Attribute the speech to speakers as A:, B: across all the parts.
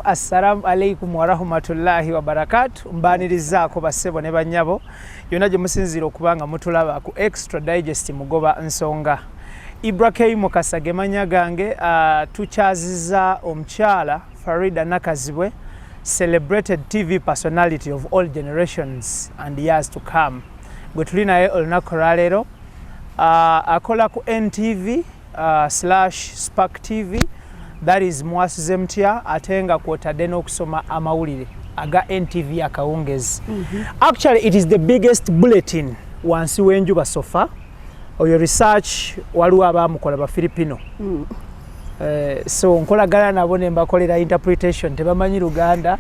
A: Assalamu alaikum warahmatullahi wabarakatu. Mbanirizaako bassebo ne bannyabo yonna gye musinziira okuba nga mutulaba ku Extra Digest Mugoba Nsonga. Ibra Mukasa ge mannya gange. Tukyaziza omukyala Farida Nakazibwe, celebrated TV personality of all generations and years to come, gwe tuli naye olunaku olwaleero. Akola ku NTV slash Spark TV, that is Mwasuze Mutya, ate nga kwotadde n'okusoma amawulire aga NTV akawungezi. Actually, it is the biggest bulletin wansi w'enjuba so far. Oyo research waliwo abamukola Bafilipino. So nkolagana nabo ne mbakolera interpretation, tebamanyi Luganda,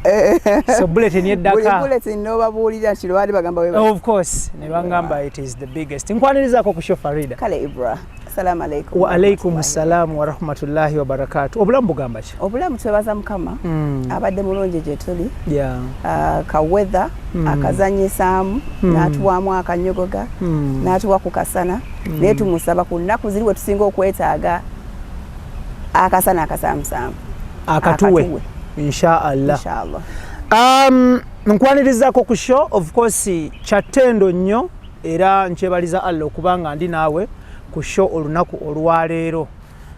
A: so bulletin
B: buli
A: yeddaka
B: bulletin n'obabuulira nti lwali bagamba we
A: Of course, ne bangamba it is the biggest. Nkwanirizaako ku show, Farida.
B: Kale Ibra, assalamu alaikum.
A: Wa alaikum salamu warahmatullahi wabarakatu. Obulamu bugamba ki?
B: Obulamu twebaza Mukama, abadde mulungi gye tuli. Ka weather akazanyisaamu, n'atuwaamu akanyogoga, n'atuwa ku kasana, naye tumusaba ku nnaku ziri we tusinga okwetaaga akasana akasaamusaamu.
A: Akatuwe.
B: Akatuwe.
A: Insha Allah.
B: Inshallah.
A: Nkwanirizaako ku show. Of course kyattendo nnyo era nkyebaliza Allah okuba nga ndi naawe ku show olunaku olwaleero.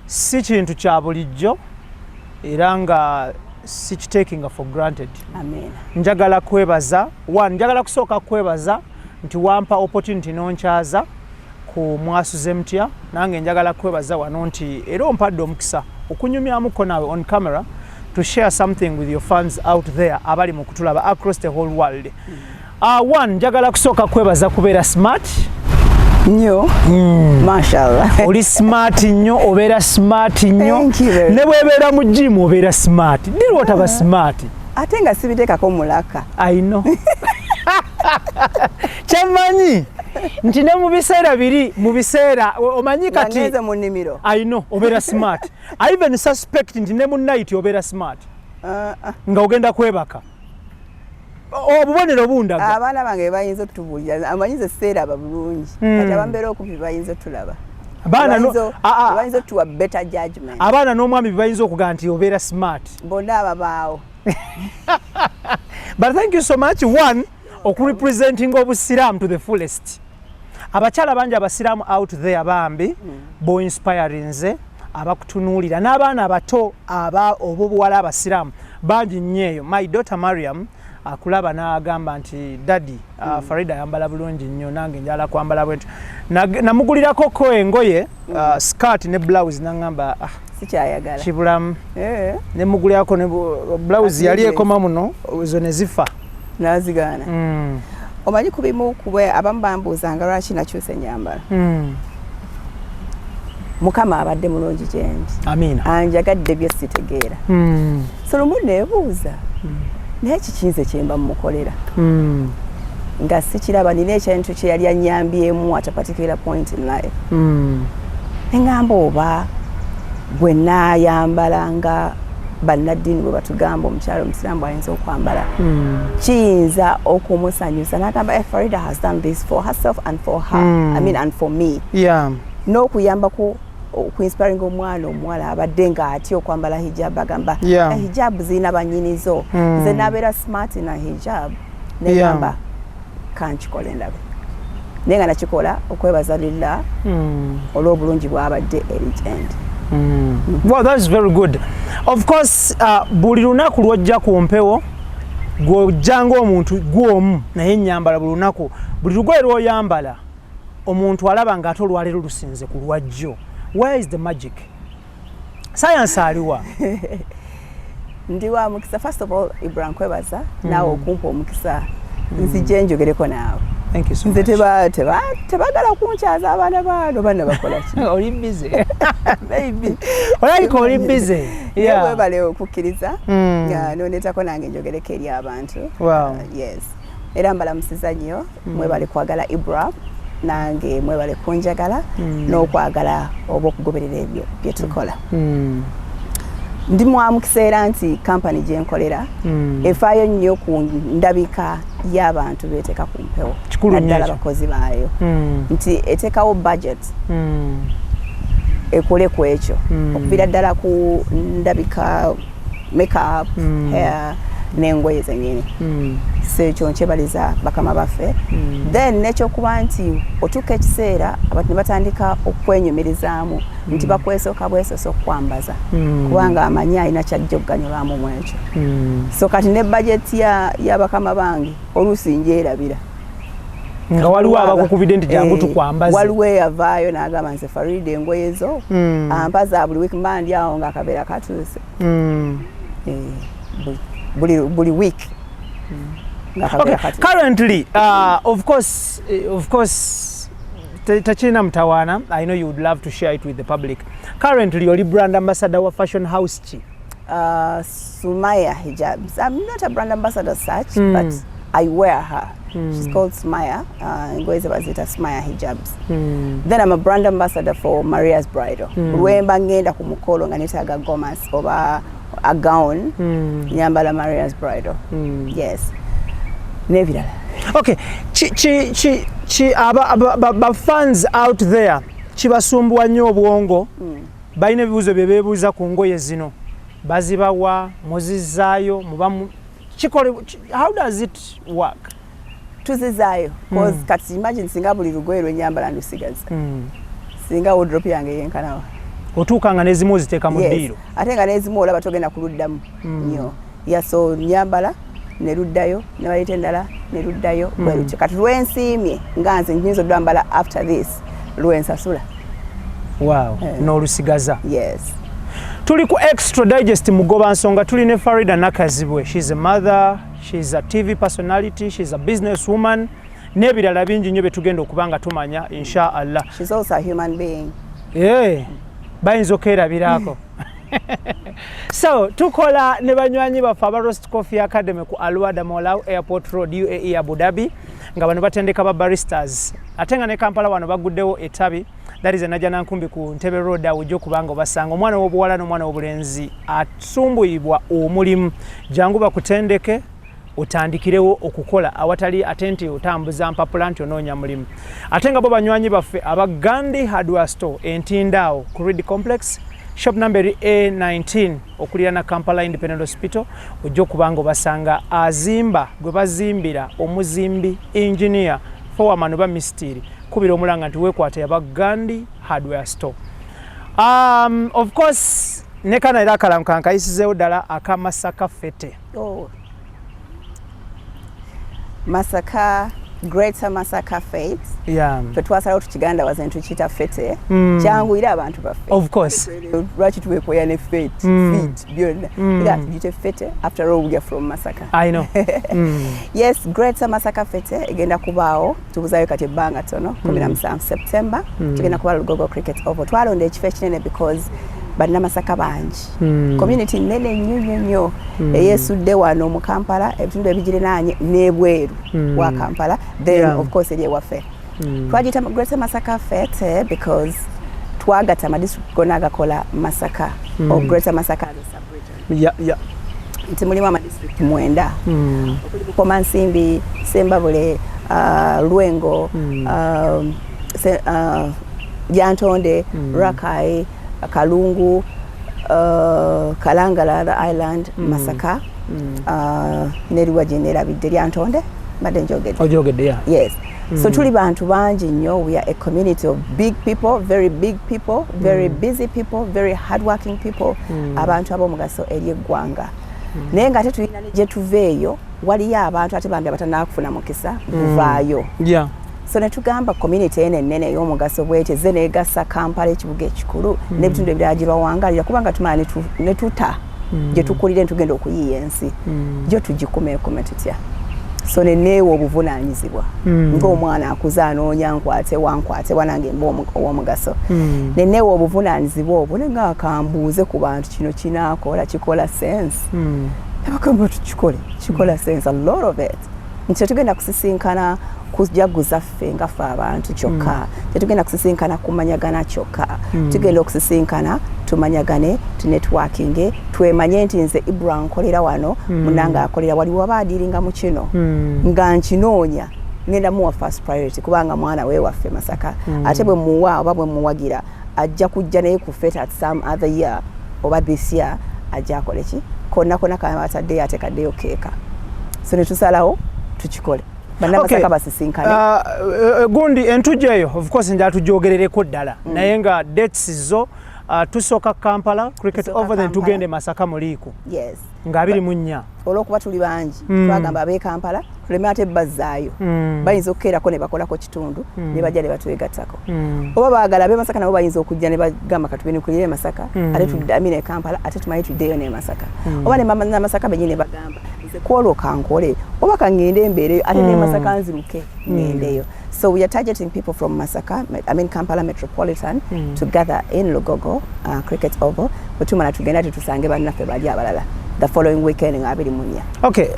A: Si kintu kya bulijjo era nga sikitakinga for granted.
B: Amen.
A: Njagala kwebaza one, njagala kusooka kwebaza nti wampa opportunity nonkyaza ku Mwasuze Mutya. Nange njagala kwebaza wano nti era ompadde omukisa okunyumyamuko naawe on camera to share something with your fans out there abali mu kutulaba across the whole world. One, njagala kusooka kwebaza kubeera smart.
B: Nnyo, mashallah.
A: Oli smart nnyo, obeera smart nnyo.
B: Thank you very
A: Ne bwebeera mu gym obeera smart. Ddi lwotaba smart?
B: Ate nga sibiteekako mulaka.
A: I know. Kyemmanyi nti ne mu biseera biri, mu biseera omanyi kati
B: ngenze mu nnimiro.
A: I know obeera smart. I even suspect nti ne mu night obeera smart.
B: Ah, ah.
A: Nga ogenda kwebaka, obubonero bundaga.
B: Abaana bange bayinza otubuulira, amanyi nze seeraba bulungi. Kati abambeera okumpi bayinza otulaba.
A: Abaana ah, ah.
B: Bayinza otuwa better judgment.
A: Abaana n'omwami bayinza okugamba nti obeera smart.
B: Bonna ababaawo.
A: But thank you so much, one, okurepresenting obusiraamu to the fullest. Abakyala bangi abasiraamu out there bambi boinspirinze, abakutunuulira, n'abaana abato aba obobuwala abasiraamu bangi nnyo eyo. My daughter Mariam akulaba n'agamba nti, "Daddy, Farida ayambala bulungi nnyo, nange njala kwambala bwentyo." Namugulirako ko engoye, skirt ne blouse, naŋŋamba, "Ah,
B: sikyayagala."
A: Kibulamu.
B: Eh,
A: nemugulirako ne blouse yali ekoma muno, ezo ne zifa.
B: Nazigaana. Omanyi ku bimu kuba abamu bambuuzanga lwaki nakyusa ennyambala. Mukama abadde mulungi gyendi.
A: Amiina.
B: Anjagadde bye sitegeera. So lumu neebuuza, naye kikinze kyemba mumukolera nga sikiraba? Nina ekintu kye yali anyambyemu at a particular point in life. Neŋŋamba oba bwe naayambala nga bannaddiini bwe batugamba omukyalo omusiraamu ayinza okwambala, kiyinza okumusanyusa? N'agamba, "Eh, Farida has done this for herself and for her, I mean, and for me," n'okuyambako okuinspiringa omwana omuwala abadde ng'atya okwambala hijab, agamba, "Eh, hijab zirina bannyinizo." Nze nabeera smart na hijab, negamba kankikole ndabe, naye nga nakikola okwebaza lillah olw'obulungi bw'abadde eri gyendi.
A: Well, that's very good. Of course, buli lunaku lwojja ku mpewo gw'ojja ng'omuntu gw'omu, naye ennyambala buli lunaku, buli lugoye lw'oyambala omuntu alaba ng'ate olwaleero lusinze ku lwajjo. Where is the magic science aliwa?
B: Ndi wa mukisa. First of all, Ibra, nkwebaza naawe okumpa omukisa nzije njogereko naawe.
A: Thank you so
B: Nze
A: much.
B: Tebagala kunkyaza abaana baano, banna bakola ki?
A: Oli busy.
B: Maybe.
A: Olabika oli busy.
B: Naye webale okukkiriza nga nondeetako nange njogereko eri abantu. Yes, era mbalamusiza nnyo. Mwebale kwagala Ibra, nange mwebale kunjagala n'okwagala oba okugoberera ebyo bye tukola. Ndi mwamukisa era nti kampani gye nkolera efaayo nnyo ku ndabika y'abantu beeteeka ku mpewo,
A: Kikulu nnyo
B: naddala
A: ekyo.
B: abakozi baayo, nti eteekawo budget ekole ku ekyo, okuviira ddala ku ndabika. Makeup, hair n'engoye zennyini. So ekyo nkyebaliza bakama baffe. Then nekyokuba nti otuuka ekiseera abantu ne batandika okwenyumirizaamu nti bakwesooka bwesoose okukwambaza, kubanga amanyi alina kyajja okuganyulwamu mu ekyo. So kati ne bajeti y'abakama bange oluusi njerabira.
A: Nga waliwo abakukubidde nti jangu tukwambaze.
B: Waliwo eyavaayo n'agamba, "Nze Farida, engoye zo ampa za buli wiiki, mba ndi awo nga akabeera katuuse." Eh, buli week nga akabeera katuuse.
A: Currently, of course tekirina mutawaana. I know you would love to share it with the public. Currently oli brand ambassador wa fashion house ki?
B: Sumaya Hijabs. I'm not a brand ambassador as such, but I wear her. She's called Sumaya. Engoye ze baziyita Sumaya Hijabs. Then I'm a brand ambassador for Maria's Bridal. Lwemba ngenda ku mukolo nga neetaaga gomas oba a gown, nyambala Maria's Bridal. Yes. N'ebirala.
A: Okay, ki, ki, ki, ki aba, ba fans out there kibasumbuwa nnyo obwongo. Balina ebibuuzo bye beebuuza ku ngoye zino. Bazibawa, muzizaayo, muba kikole how does it work?
B: Tuzizaayo. Cause kati imagine singa buli lugoye lwe nyambala ndusigaza. Singa wardrobe yange yenkanawa.
A: Otuuka nga n'ezimu oziteeka mu ddiiro.
B: Ate nga n'ezimu olaba togenda kuluddamu nnyo. Yeah, so nyambala ne luddayo, ne baleeta endala ne luddayo, bwe lutyo. Kati lwensiimye nga nze nyinza odwambala after this, lwensasula.
A: Wow.
B: Eh.
A: N'olusigaza.
B: Yes.
A: Tuli ku Extra Digest Mugoba Nsonga, tuli ne Farida Nakazibwe. She's a mother, she's a TV personality, she's a business woman n'ebirala bingi nnyo bye tugenda okuba nga tumanya, insha Allah.
B: She's also a human being.
A: Eh, bayinza okwerabirako. So tukola ne banywanyi baffe aba Roast Coffee Academy ku Alwada Mall, Airport Road, UAE, Abu Dhabi, nga bano batendeka ba baristas. Ate nga ne Kampala wano baguddewo ettabi, that is Najjanankumbi ku Ntebe Road. Awo ojja okuba nga obasanga. Omwana w'obuwala n'omwana w'obulenzi asumbuyibwa omulimu, jangu bakutendeke otandikirewo okukola awatali ate nti otambuza mpapula nti onoonya mulimu. Ate nga bo banywanyi baffe aba Gandhi Hardware Store Entindaawo ku Reed Complex, shop number eri A19, okuliraana Kampala Independent Hospital, ojja okuba nga obasanga. Azimba gwe bazimbira, omuzimbi, engineer, foreman oba mistiri, kubira omulanga nti weekwata yaba Gandhi Hardware Store. Of course ne kana era akalango kankayisizeewo ddala akamasaka fete.
B: Oh. Masaka, Greater Masaka Fete. Ffe twasalawo tukigandawaze ntukiyita fete. Kyanguyire abantu baffe.
A: Of course.
B: Lwaki tuwekoya ne fete, feet byonna? Era tugiyite fete, after all we are from Masaka.
A: I know.
B: Yes, Greater Masaka Fete egenda kubaawo, tubuzayo kati ebbanga ttono, 17 September. Tugenda kuba Lugogo Cricket Oval. Twalonda ekifo ekinene because bannamasaka bangi. Community nnene nnyo nnyo nnyo eyeesudde wano mu Kampala, ebitundu ebigirinaanye n'ebweru wa Kampala, then of course eri ewaffe. Twagiyita Greater Masaka Fete because twagatta amadistrict gonna agakola Masaka or Greater Masaka as a sub-region. Nti mulimu amadistrict 9 okuli Bukomansimbi, Sembabule, Lwengo, Lyantonde, Rakai, Kalungu, Kalangala, the island, Masaka, neriwa gye neerabidde, Lyantonde mbadde njogedde.
A: Ojogedde, yeah.
B: Yes. So tuli bantu bangi nnyo. We are a community of big people, very big people, very busy people, very hardworking people, abantu ab'omugaso eri eggwanga. Naye nga ate tulina ne gye tuva eyo, waliyo abantu ate bambi abatanakufuna mukisa guvaayo. So ne tugamba community eno ennene ey'omugaso bwete ze neegasa Kampala ekibuga ekikulu n'ebitundu ebirala gye bawangalira, kubanga tumala ne tuta gye tukulire ne tugenda okuyiiya ensi gyo tugikumeekume tutya? So ne neewa obuvunaanyizibwa ng'omwana akuze anoonya nkwate wankwate wanange mba ow'omugaso. Ne neewa obuvunaanyizibwa obwo ne nga kambuuze ku bantu, kino kinaakola, kikola sense? Abagamba tukikole, kikola sense, a lot of it, nti tetugenda kusisinkana kujaguza ffe nga ffe abantu kyokka, tetugenda kusisinkana kumanyagana kyokka, tugenda okusisinkana tumanyagane, tunetworkinge, twemanye nti nze Ibra nkolera wano, munange akolera wali, waba adiringa mu kino nga nkinoonya, ngenda muwa first priority kubanga mwana we waffe Masaka. Ate bwe muwa oba bwe muwagira, ajja kujja naye ku fete at some other year oba this year ajja akole ki Konna konna kabataddeyo ate kaddeyo keeka. So ne tusalawo tukikole, Bannamasaka basisinkane.
A: Gundi entujjo eyo, of course njala tugyogerereko ddala, naye nga dates zo, tusooka Kampala Cricket
B: Tusooka
A: Oval, then
B: Kampala.
A: tugende Masaka muliiku
B: Yes.
A: nga 24.
B: Olwokuba tuli bangi, twagamba ab'e Kampala tuleme ate bazzaayo. Bayinza okukeerako ne bakolako kitundu ne bajja ne batwegattako. Oba baagala ab'e Masaka nabo bayinza okujja ne bagamba katubenukulire e Masaka, ate tuddamire e Kampala, ate tumanyi tuddeyo ne Masaka. Oba ne Masaka bennyini ne bagamba nze kwolwo kankole oba kaŋŋende embeereyo, ate ne Masaka nziruke ŋŋendeyo. So we are targeting people from Masaka, I mean Kampala Metropolitan, to gather in Lugogo Cricket Oval. Bwe tumala tugenda tetusange bannaffe bali abalala the following weekend nga 24.
A: Okay,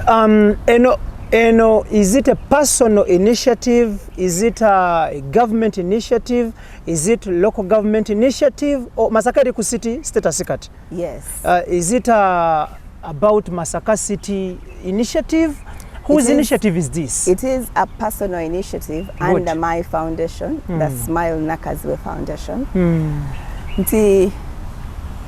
A: eno is it a personal initiative? Is it a government initiative? Is it local government initiative? Or Masaka eri ku city status kati?
B: Yes.
A: Is it about Masaka City initiative? Whose initiative is this?
B: It is a personal initiative
A: Good.
B: under my foundation, the Smile Nakazibwe Foundation. Nti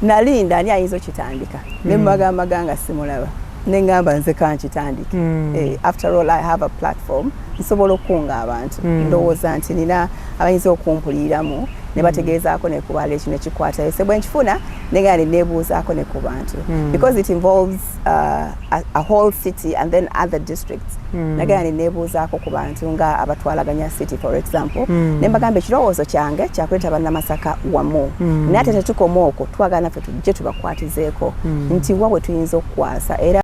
B: nalinda ani ayinza okitandika, ne mbagamba nga simulaba, ne ŋŋamba nze kankitandike. After all, I have a platform, nsobola okukunga abantu. Ndowooza nti nina abayinza okumpuliramu ne bategeezaako ne kubala ekino ekikwatayo. Se bwe nkifuna negenda ne neebuuzaako ne ku bantu, because it involves a whole city and then other districts. Nagenda ne neebuuzaako ku bantu nga abatwalaganya city, for example, ne mbagamba ekirowoozo kyange kyakuleeta Bannamasaka wamu, naye ate tetukoma okwo, twagala naffe tujje tubakwatizeeko nti wa bwe tuyinza okukwasa. Era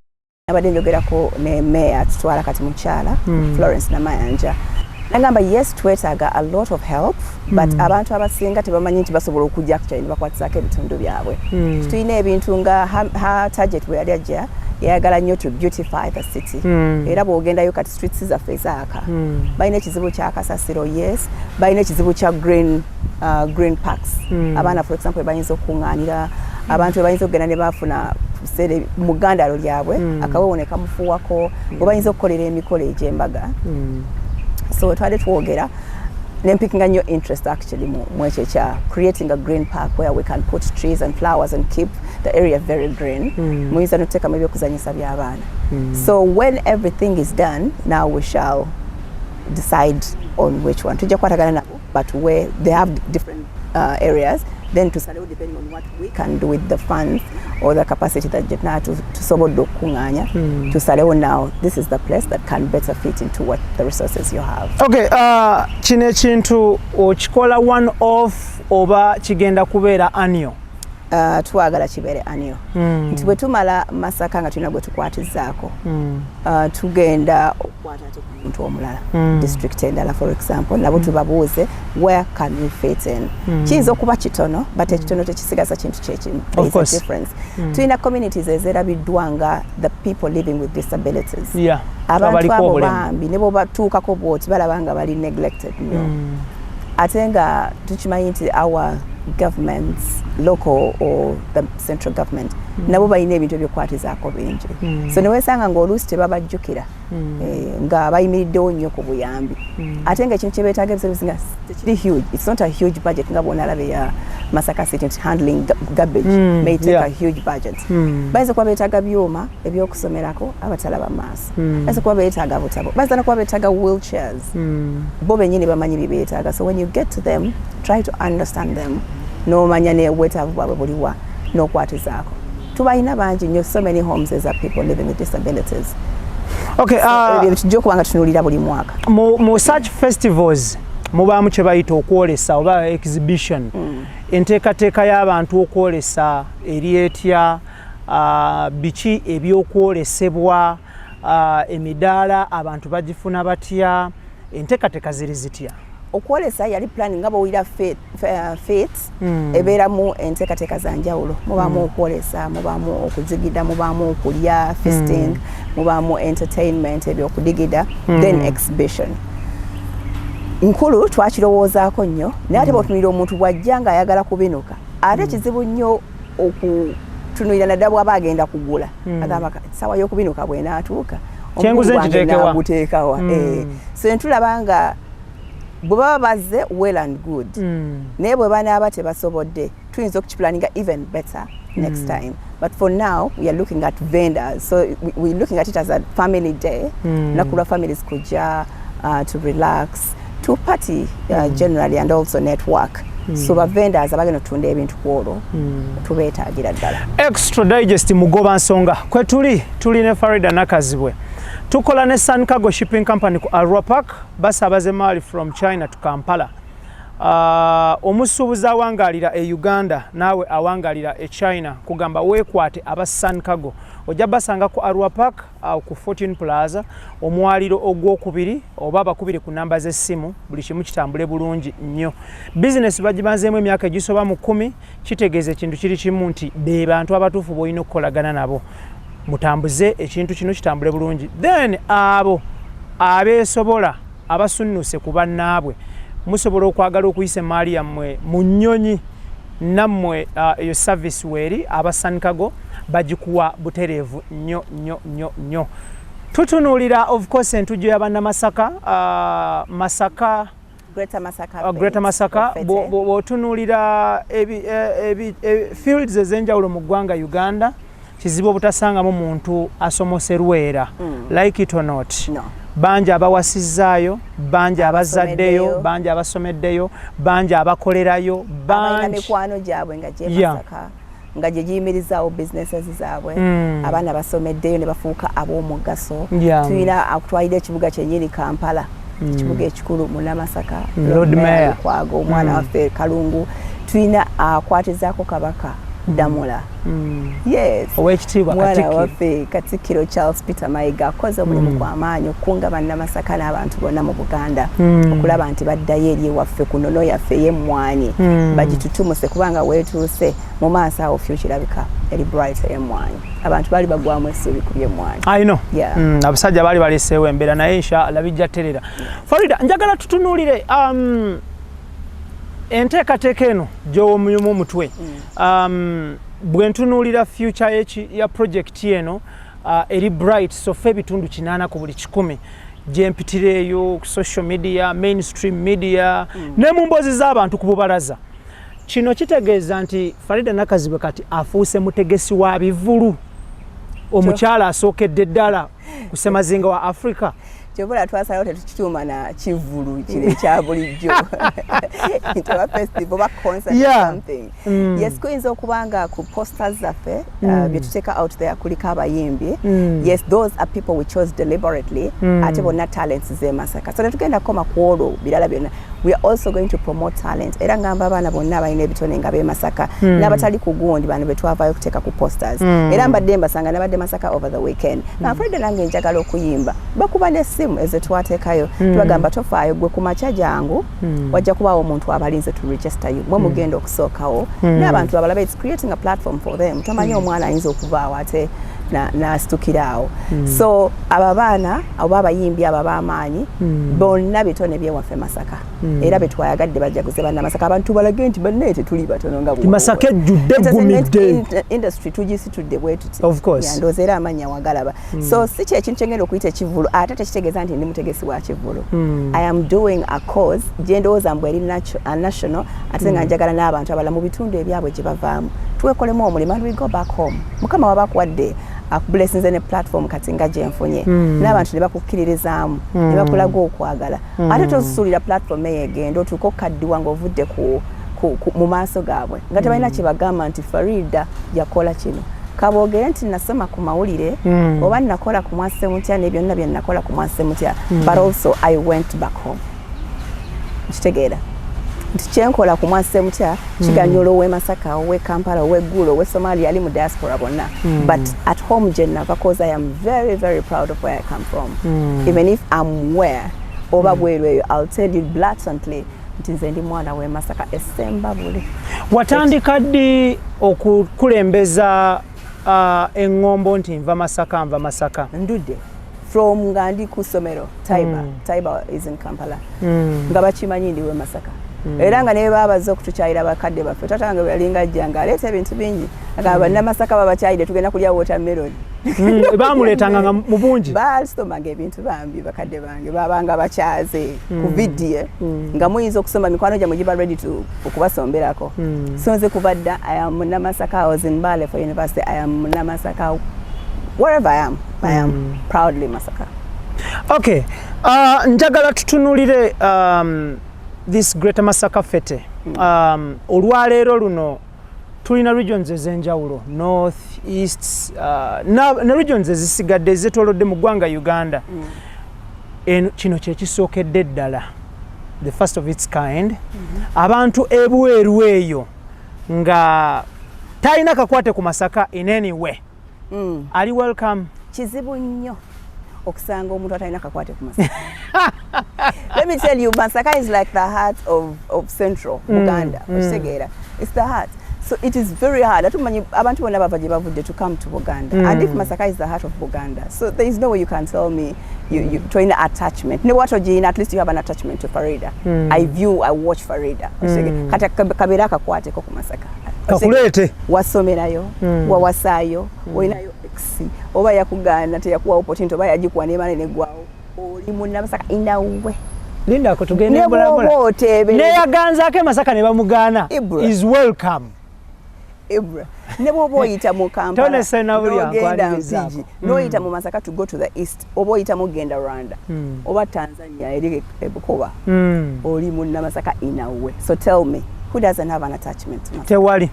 B: nabadde njogerako ne meya tutwala kati, mukyala Florence Namayanja, nagamba yes, twetaaga a lot of help, but abantu abasinga tebamanyi nti basobola okujja actually ne bakwatizaako ebitundu byabwe. Tulina ebintu nga ha target bwe yali ajja yayagala nnyo to beautify the city. Era bw'ogendayo kati streets zaffe zaaka. Balina ekizibu kya kasasiro, yes, balina ekizibu kya green parks. Abaana, for example, bayinza okuŋŋaanira, abantu bayinza okugenda ne bafuna biseera mu ggandalo lyabwe, akawewo ne kamufuuwako, bwe bayinza okukolera emikolo egy'embaga. So twali twogera nempickinga nnyo interest actually mu ekyo ekya creating a green park where we can put trees and flowers and keep the area very green. Muyinza nokuteekamu ebyokuzanyisa by'abaana. So when everything is done, now we shall decide on which one tujja kukwatagana nabo, but where they have different areas, then tusalewo depending on what we can do with the funds or the capacity that gyetuna tusobodde okukuŋŋaanya. Tusalewo now this is the place that can better fit into what the resources you have.
A: Okay, kino ekintu okikola one off oba kigenda kubeera annual?
B: Twagala kibeere annual, nti bwe tumala Masaka nga tulina gwe tukwatizaako, tugenda okukwata ate ku muntu omulala, district endala for example, nabo tubabuuze where can we fit in. Kiyinza okuba kitono, but ekitono tekisigaza kintu kyekimu. There
A: Of
B: is a
A: course.
B: difference. Tulina communities ezerabiddwa nga the people living with disabilities, abantu
A: abaliko
B: abo
A: obulemu.
B: Bambi ne bwobatuukako bwoti balaba nga bali neglected nnyo, ate nga tukimanyi nti our governments, local or the central government, nabo balina ebintu ebyokukwatizaako bingi. So newesanga ngaoluusi tebabajjukira, nga bayimiriddewo nnyo ku buyambi, ate nga ekintu kyebeetaaga ebiseera ebisinga tekiri huge. It's not a huge budget nga bwonalaba eya Masaka City nti handling garbage may take a huge budget. Bayinza kuba beetaaga byuma ebyokusomerako abatalaba maaso, bayinza kuba beetaaga butabo, bayinza nokuba beetaaga wheelchairs. Bo bennyini bamanyi bye beetaaga. So when you get to them, try to understand them n'omanya ne obwetaavu bwabwe buliwa n'okwatizaako. Tubalina bangi nnyo, so many homes as people living with disabilities.
A: Okay,
B: Ebyo tujja okuba nga tunuulira buli mwaka.
A: Mu such festivals mubaamu kye bayita okwolesa oba exhibition. Enteekateeka y'abantu okwolesa eri etya? Biki ebyokwolesebwa? Emidaala abantu bagifuna batya? Enteekateeka ziri zitya?
B: Okwolesa yali plan nga bwowulira fete ebeeramu enteekateeka za njawulo. Mubaamu okwolesa, mubaamu okuzigida, mubaamu okulya, feasting, mubaamu entertainment, ebyokudigida, then exhibition nkulu. Twakirowoozaako nnyo, naye ate bwotunulira omuntu bw'ajja ng'ayagala kubinuka, ate kizibu nnyo okutunulira naddala bw'aba agenda kugula. Agamba, "Essaawa y'okubinuka bw'enaatuuka,
A: Kyenguze
B: omugugu gwange
A: nkiteekewa."
B: naaguteekawa?" So netulaba nga bwe baba bazze, well and good, naye bwe banaaba tebasobodde, tuyinza okukipulaninga even better. next time. But for now we are looking at vendors, so we're looking at it as a family day, lunaku lwa families kujja to relax, to party generally and also network. So ba vendors abagenda otunda ebintu ku olwo tubeetaagira ddala.
A: Extra Digest Mugoba Nsonga kwe tuli, tuli ne Farida Nakazibwe. Tukola ne Sun Cargo Shipping Company ku Arua Park, basaabaza emaali from China to Kampala. Omusuubuzi awangalira e Uganda naawe awangalira e China, kugamba weekwate aba Sun Cargo. Ojja basanga ku Arua Park, ku Fortune Plaza, omwaliro ogwokubiri, oba abakubiri ku namba z'essimu, buli kimu kitambule bulungi nnyo. Bizinesi bagimazeemu emyaka egisoba mu 10, kitegeeza ekintu kiri kimu nti be bantu abatuufu b'olina okukolagana nabo mutambuze ekintu kino kitambule bulungi. Then abo abeesobola abasunnuse ku bannaabwe, musobola okwagala okuyisa emaali yammwe mu nnyonyi nammwe, eyo service weeri, aba Sun Cargo bagikuwa butereevu nnyo nnyo nnyo nnyo. Tutunuulira of course entujjo y'abannamasaka, Masaka,
B: Greater Masaka.
A: Greater Masaka. Bw'otunuulira fields ez'enjawulo mu ggwanga Uganda, kizibu obutasangamu muntu asomose Lwera, like it or not.
B: No.
A: Bangi abawasizaayo, bangi abazaddeyo,
B: Abasomeddeyo.
A: bangi abasomeddeyo, bangi abakolerayo,
B: Abalina
A: bangi
B: mikwano gyabwe nga gyemasaka nga gye giyimirizaawo businesses zaabwe. Abaana basomeddeyo ne bafuuka ab'omugaso. Tulina akutwalira ekibuga kyennyini Kampala, ekibuga ekikulu, Munamasaka,
A: Lord Mayor.
B: Lukwago, omwana waffe Kalungu. Tulina akwatizaako Kabaka Ddamula. Yes.
A: Owekitiibwa
B: Mwana
A: Katikkiro.
B: waffe Katikkiro Charles Peter Mayiga akoze omulimu gw'amaanyi okukunga Bannamasaka n'abantu bonna mu Buganda okulaba nti baddayo eri ewaffe ku nnono yaffe ey'emmwanyi, bagitutumuse, kubanga weetuuse mu maaso awo future erabika eri bright ey'emmwanyi. Abantu baali bagwamu essuubi ku by'emmwanyi.
A: I know. Abasajja baali baleseewo embeera, naye inshallah bijja terera. Farida, njagala tutunuulire enteekateeka eno gy'owomuyumu omutwe. Bwe ntunuulira future ya project eno, eri bright. So ffe ebitundu 80 ku buli 100 gyempitira eyo ku social media, mainstream media, ne mu mboozi z'abantu ku bubalaza, kino kitegeeza nti Farida Nakazibwe kati afuuse mutegesi wa bivulu, omukyala asookedde ddala ku ssemazinga wa Africa.
B: Kyobula twasalawo tetukituuma na kivulu kino ekya bulijjo nti oba festival oba concert or something. Yes, kuyinza okuba nga ku posters zaffe, bye tuteeka out there, kuliko abayimbi. Yes, those are people we chose deliberately. Ate bonna talents z'e Masaka, so tetugenda kukoma ku olwo birala byonna. We are also going to promote talent, era ngamba abaana bonna abalina ebitone nga b'e Masaka n'abatali ku gundi, bano betwavaayo okuteeka ku posters. Era mbadde mbasanga, nabadde Masaka over the weekend, mm. Farida, nange njagala okuyimba. Bakuba n'essimu ezo twateekayo. Tubagamba tofaayo gwe, ku makya jangu, wajja kubaawo omuntu abalinze to register you, mwe mugenda okusookawo n'abantu abalaba. It's creating a platform for them. Tomanyi omwana ayinza okuvaawo ate n'asitukira awo. So abo abaana oba abayimbi abo ab'amaanyi bonna bitone byewaffe Masaka, era betwayagadde bajaguze Bannamasaka, abantu balage nti bannaye tetuli batono nga
A: Ti Masaka ejjudde,
B: Entertainment
A: eggumidde.
B: Industry tugisitudde bwe tuti.
A: Of course.
B: Yeah, ndowooza era amannya wagalaba. So si kyekintu kyengenda okuyita ekivulu, ate tekitegeeza nti ndi mutegesi wa kivulu. I am doing a cause gye ndowooza mbu eri national, ate nga njagala n'abantu abalala mu bitundu ebyabwe gye bavaamu twekolemu omulimu and we go back home. Mukama waba akuwadde, akublessinze ne platform kati nga gyenfunye, n'abantu ne bakukkiririzaamu ne bakulaga okwagala, ate tosuulira platform eyo egenda otuuke okukaddiwa ng'ovudde mu maaso gaabwe nga tebalina kye bagamba nti Farida yakola kino. Kaboogere nti nasoma ku mawulire oba nakola ku Mwasemutya ne byonna bye nakola ku Mwasemutya, but also I went back home. Nkitegeera nti kyenkola ku Mwasemutya kiganyula ow'e Masaka, ow'e Kampala, ow'e Gulu, ow'e Somalia, ali mu diaspora bonna, but at home gye nava, cause I am very very proud of where I come from. Even if I'm where oba bweru eyo, I'll tell you blatantly nti nze ndi mwana w'e Masaka essembabule.
A: Watandika ddi okukulembeza eŋŋombo nti nva Masaka, nva Masaka?
B: Ndudde from nga ndi ku ssomero Taiba. Taiba is in Kampala. Nga bakimanyi ndi w'e Masaka. Era nga ne babaza okutukyayira bakadde baffe, taata wange bwe yalinga ajja nga aleeta ebintu bingi, agamba, "Bannamasaka babakyayire, tugenda kulya watermelon."
A: Bamuleetanga nga mu bungi.
B: Basomanga ebintu bambi, bakadde bange babanga bakyaze ku vidiyo nga muyinza okusoma, mikwano gyammwe giba ready to okubasomberako. So nze kuva dda I am Munnamasaka. I was in Mbale for university, I am Munnamasaka. Wherever I am, I am proudly Masaka.
A: Okay, njagala tutunulire this Greater Masaka Fete. Olwaleero luno tulina regions ez'enjawulo, north, east, ne regions ezisigadde ezetolodde mu ggwanga Uganda. Eno kino kyekisookedde ddala, the first of its kind. Abantu ebweru eyo nga talina kakwate ku Masaka in any way ali welcome?
B: Kizibu nnyo okusanga omuntu atalina kakwate ku Masaka. Let me tell you, Masaka is like the heart of central Buganda. Okitegeera? It's the heart, so it is very hard. Ate omanyi abantu bonna bava gye bavudde to come to Buganda, and if Masaka is the heart of Buganda, so there is no way you can tell me you tolina attachment. Ne bw'oba togiyina, at least you have an attachment to Farida. I view, I watch Farida. Okitegeera? Kati kabeere akakwateko ku Masaka.
A: Kakuleete.
B: Wasomerayo, wawasaayo, olinayo ex, oba yakugaana, teyakuwa opportunity, oba yagikuwa nemala neggwawo, oli Munnamasaka inawe.
A: Lindako, tugende
B: Ne
A: mpolampola.
B: Bw'oba oteebereza
A: Neyaganzaako e Masaka ne bamugaana
B: Ibra.
A: is welcome.
B: Ibra, ne bw'oba oyita mu Kampala
A: Tone Ssenabulya
B: n'ogenda
A: nkwanirizaako.
B: Mpigi, n'oyita mu Masaka to go to the east, oba oyitamu genda Rwanda oba Tanzania eri ebukoba, oli Munnamasaka inawe. So tell me who doesn't have an attachment to Masaka?
A: Tewali,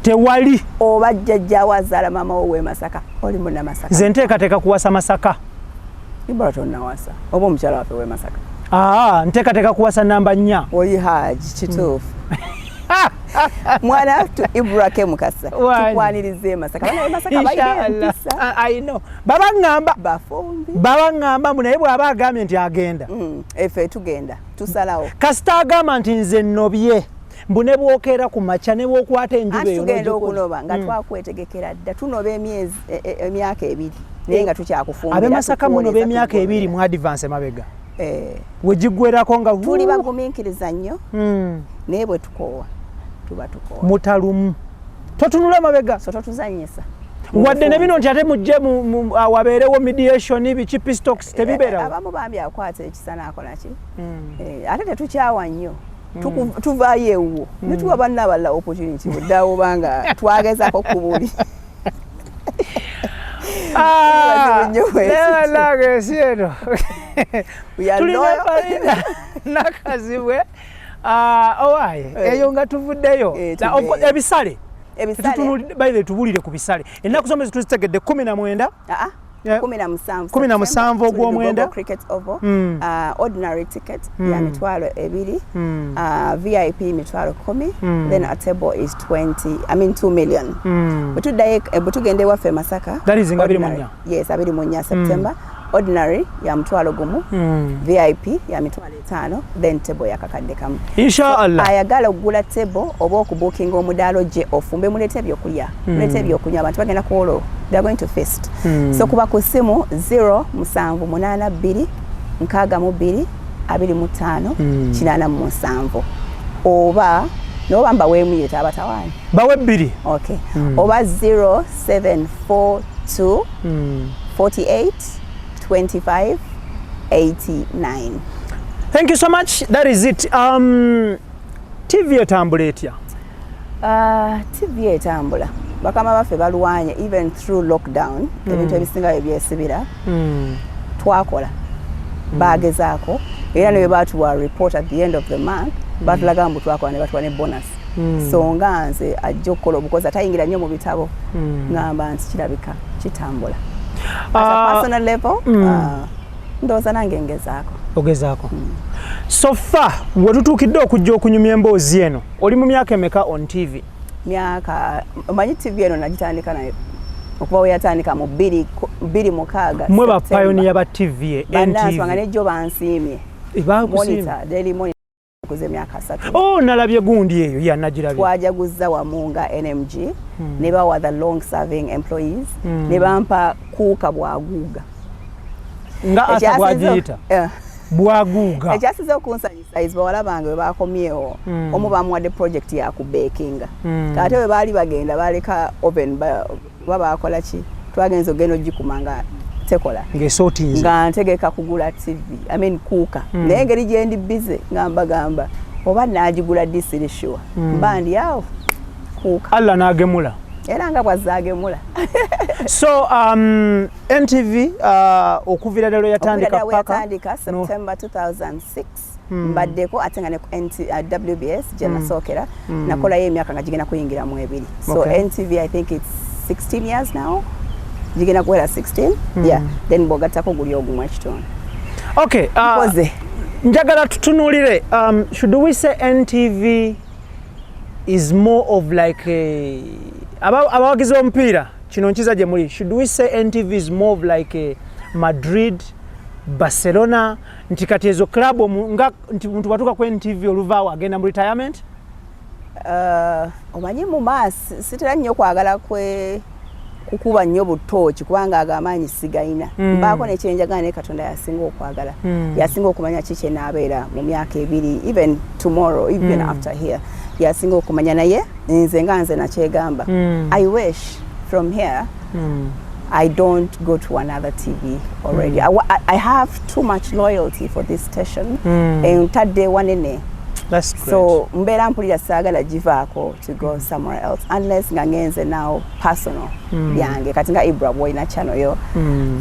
A: tewali.
B: Oba jjajjaawo azaala maama wo w'e Masaka, oli Munnamasaka.
A: Nze nteekateeka kuwasa Masaka.
B: Ibra, tonnawasa, oba omukyala waffe w'e Masaka?
A: Aa, nteekateeka kuwasa namba 4.
B: Oli haji kituufu. Mwana tu Ibra K Mukasa,
A: Wani.
B: tukwaniriza e Masaka. Bana e Masaka balina empisa.
A: I know, baba ŋŋamba
B: Bafumbi.
A: Baba ŋŋamba mbu naye bw'aba agambye nti agenda,
B: Efe tugenda tusalawo.
A: Kasita agamba nti nze nnobye, mbu ne bwokeera ku makya ne bwokwata enjuba
B: Anti
A: eyo
B: tugenda okunoba nga twakwetegekera dda. Tunoba emyezi emyaka 2 naye nga tukyakufumbira.
A: Ab'e Masaka munoba
B: Tukuwoleza,
A: emyaka 2
B: tukuwolera.
A: mu advance emabega,
B: Eh,
A: wegiggwerako nga
B: tuli bagumiikiriza nnyo, naye bwe tukoowa tuba tukoowa.
A: Mutalumu totunula mabega.
B: So totuzanyisa.
A: Wadde ne bino nti ate mujje wabeerewo mediation, biki, peace talks, tebibeerawo.
B: Abamu bambi akwata ekisa n'akola ki. Ate tetukyawa nnyo. Tuvaayo ewuwo ne tuwa banna abalala opportunity buddawo, banga twagezaako kubuli.
A: Ah,
B: Bazibu nnyo bwe
A: naye
B: kityo.
A: bannange, ensi eno.
B: We are
A: Tulina
B: loyal.
A: Farida Nakazibwe. Ah, owaaye, eyo nga tuvuddeyo.
B: Tuvuddeyo.
A: Of course, ebisale.
B: Ebisale.
A: By the way, tubulire ku bisale. Ennaku z'omwezi tuzitegedde, 19.
B: Ah, ah. 17.
A: 17 ogw'omwenda.
B: Lugogo Cricket Oval. Ordinary ticket ya 20,000. VIP 10,000. Then a table is 20, I mean 2 million. Bwe tuddayo, bwe tugenda ewaffe e Masaka.
A: That is nga 24.
B: Yes, 24 September. Ordinary ya 10,000. VIP ya 50,000, then table ya 1,000.
A: Inshallah.
B: Ayagala okugula table oba okubuukinga omudaalo gye ofumbe, muleete ebyokulya, muleete ebyokunywa, abantu bagenda kuwolo, they are going to feast. So kuba ku ssimu 0782 62 25 87, oba noba mbaweemu yeta abatawaani.
A: Bawe bbiri.
B: Okay, oba 0742 48 25 89.
A: Thank you so much, that is it. TV etambula etya?
B: TV etambula, bakama baffe balwanye even through lockdown. Ebintu ebisinga bye byesibira, twakola, bagezaako, era ne bwe batuwa report at the end of the month, batulaga mbu twakola ne batuwa ne bonus. So nga nze ajja okukola obukozi atayingira nnyo mu bitabo, ngamba nti kirabika kitambula. At a personal level, ndowooza nange ngezaako.
A: Ogezaako. So far we tutuukidde okujja okunyumya emboozi eno, oli mu myaka emeka on TV?
B: Myaka, omanyi TV eno nagitandika nayo okuva we yatandika mu 2006.
A: Mwe ba pioneer ba TV?
B: Bannaswanga.
A: NTV.
B: Nejjo bansiimye.
A: Bakusiimye.
B: Monitor, Daily Monitor kuza emyaka 30.
A: Oh, nalabye gundi eyo, ya nagirabye.
B: Twajaguzza wamu nga NMG ne bawa the long serving employees, ne bampa kuuka bwaguuga.
A: Nga asa bwagiyita.
B: Eh.
A: Bwaguuga.
B: Ekyasize okunsanyusa is bawala bange bwe bakomyewo, omu bamuwadde project ya kubakinga. Ate bwe baali bagenda baleka oven, ba bakola ki, twagenza ogenda ogikuma nga tekola.
A: Ng'esootinze.
B: Nga ntegeka kugula TV, I mean cooker. Naye engeri gye ndi busy nga mbagamba oba naagigula ddi siri sure. Mba ndi awo cooker.
A: Allah n'agemula.
B: Era nga bwazaagemula.
A: So NTV, okuviira ddala yatandika
B: paka
A: yatandika.
B: September 2006 mbaddeko, ate nga ne ku NT, WBS gye nasookera nakolayo emyaka nga gigenda kuyingira mu 2. So NTV, I think it's 16 years now, gigenda kuwera 16. Yeah, then bw'ogattako guli ogumu ekitundu.
A: Okay,
B: Nkoze.
A: Njagala tutunuulire, should we say NTV is more of like a, abawagizi b'omupiira, kino nkiza gye muli, should we say NTV is more of like a Madrid, Barcelona, nti kati ezo club nga nti muntu bwatuuka ku NTV oluvaawo agenda mu retirement?
B: Omanyi mu maasi sitera nnyo kwagala kwe kukuba nnyo butooki kubanga ago amaanyi sigayina. Mbaako nekyenjagala, naye Katonda yasinga okwagala, yasinga okumanya ki kyenaabeera mu myaka 2, even tomorrow, even after here, yasinga okumanya. Naye nze nga nze nakyegamba, I wish from here I don't go to another TV already. I have too much loyalty for this station. Ntadde wanene.
A: That's great.
B: So mbeera mpulira saagala givaako to go somewhere else unless nga ngenze now personal byange, kati nga Ibra bwolina channel yo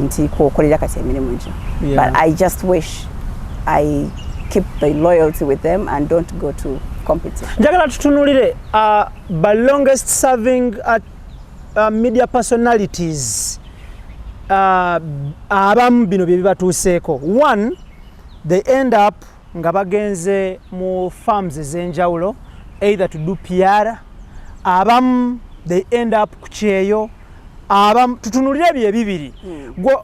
B: nti kwokolera kati emirimu gyo. But I just wish I keep the loyalty with them and don't go to competition.
A: Njagala tutunulire ba longest serving media personalities, abamu bino bye bibatuuseeko. One, they end up nga bagenze mu firms ez'enjawulo either to do PR, abamu they end up ku kyeyo, abamu tutunulire ebyo ebibiri. Gwe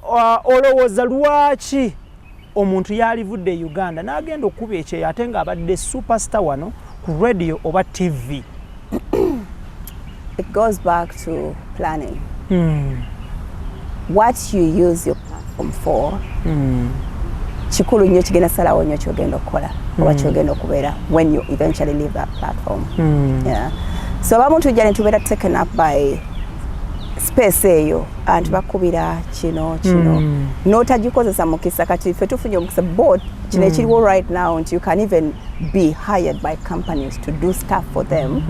A: olowooza lwaki omuntu yalivudde e Uganda n'agenda okuba ekyeyo ate ng'abadde superstar wano ku radio oba TV?
B: It goes back to planning. What you use your platform for kikulu nnyo, kigenda salawo nnyo kyogenda okukola oba kyogenda okubeera when you eventually leave that platform. Yeah. So abamu tujja ne tubeera taken up by space eyo, anti bakubira kino kino, n'otagikozesa mukisa. Kati ffe tufunye omukisa, but kino ekiriwo right now nti you can even be hired by companies to do stuff for them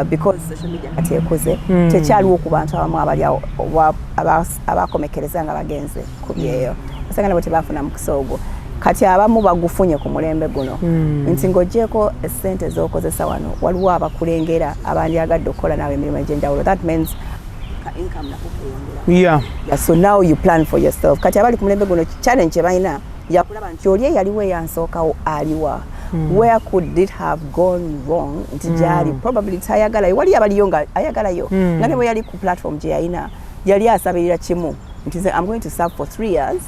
B: because social media kati ekuze. Tekyaliwo ku bantu abamu abali awo abakomekereza nga bagenze ku byeyo, osanga nabo tebafuna mukisa ogwo. Kati abamu bagufunye ku mulembe guno nti ng'ogyeko essente z'okozesa wano, waliwo abakulengera abandyagadde okukola naawe emirimu egy'enjawulo. That means ka income nako keyongera. Yeah, so now you plan for yourself. Kati abali ku mulembe guno, challenge kye balina yakulaba nti oli eyaliwo eyansookawo aliwa, where could it have gone wrong nti gyali probably tayagalayo, wali abaliyo nga ayagalayo, nga ne bwe yali ku platform gye yalina yali asabirira kimu nti nze I'm going to serve for 3 years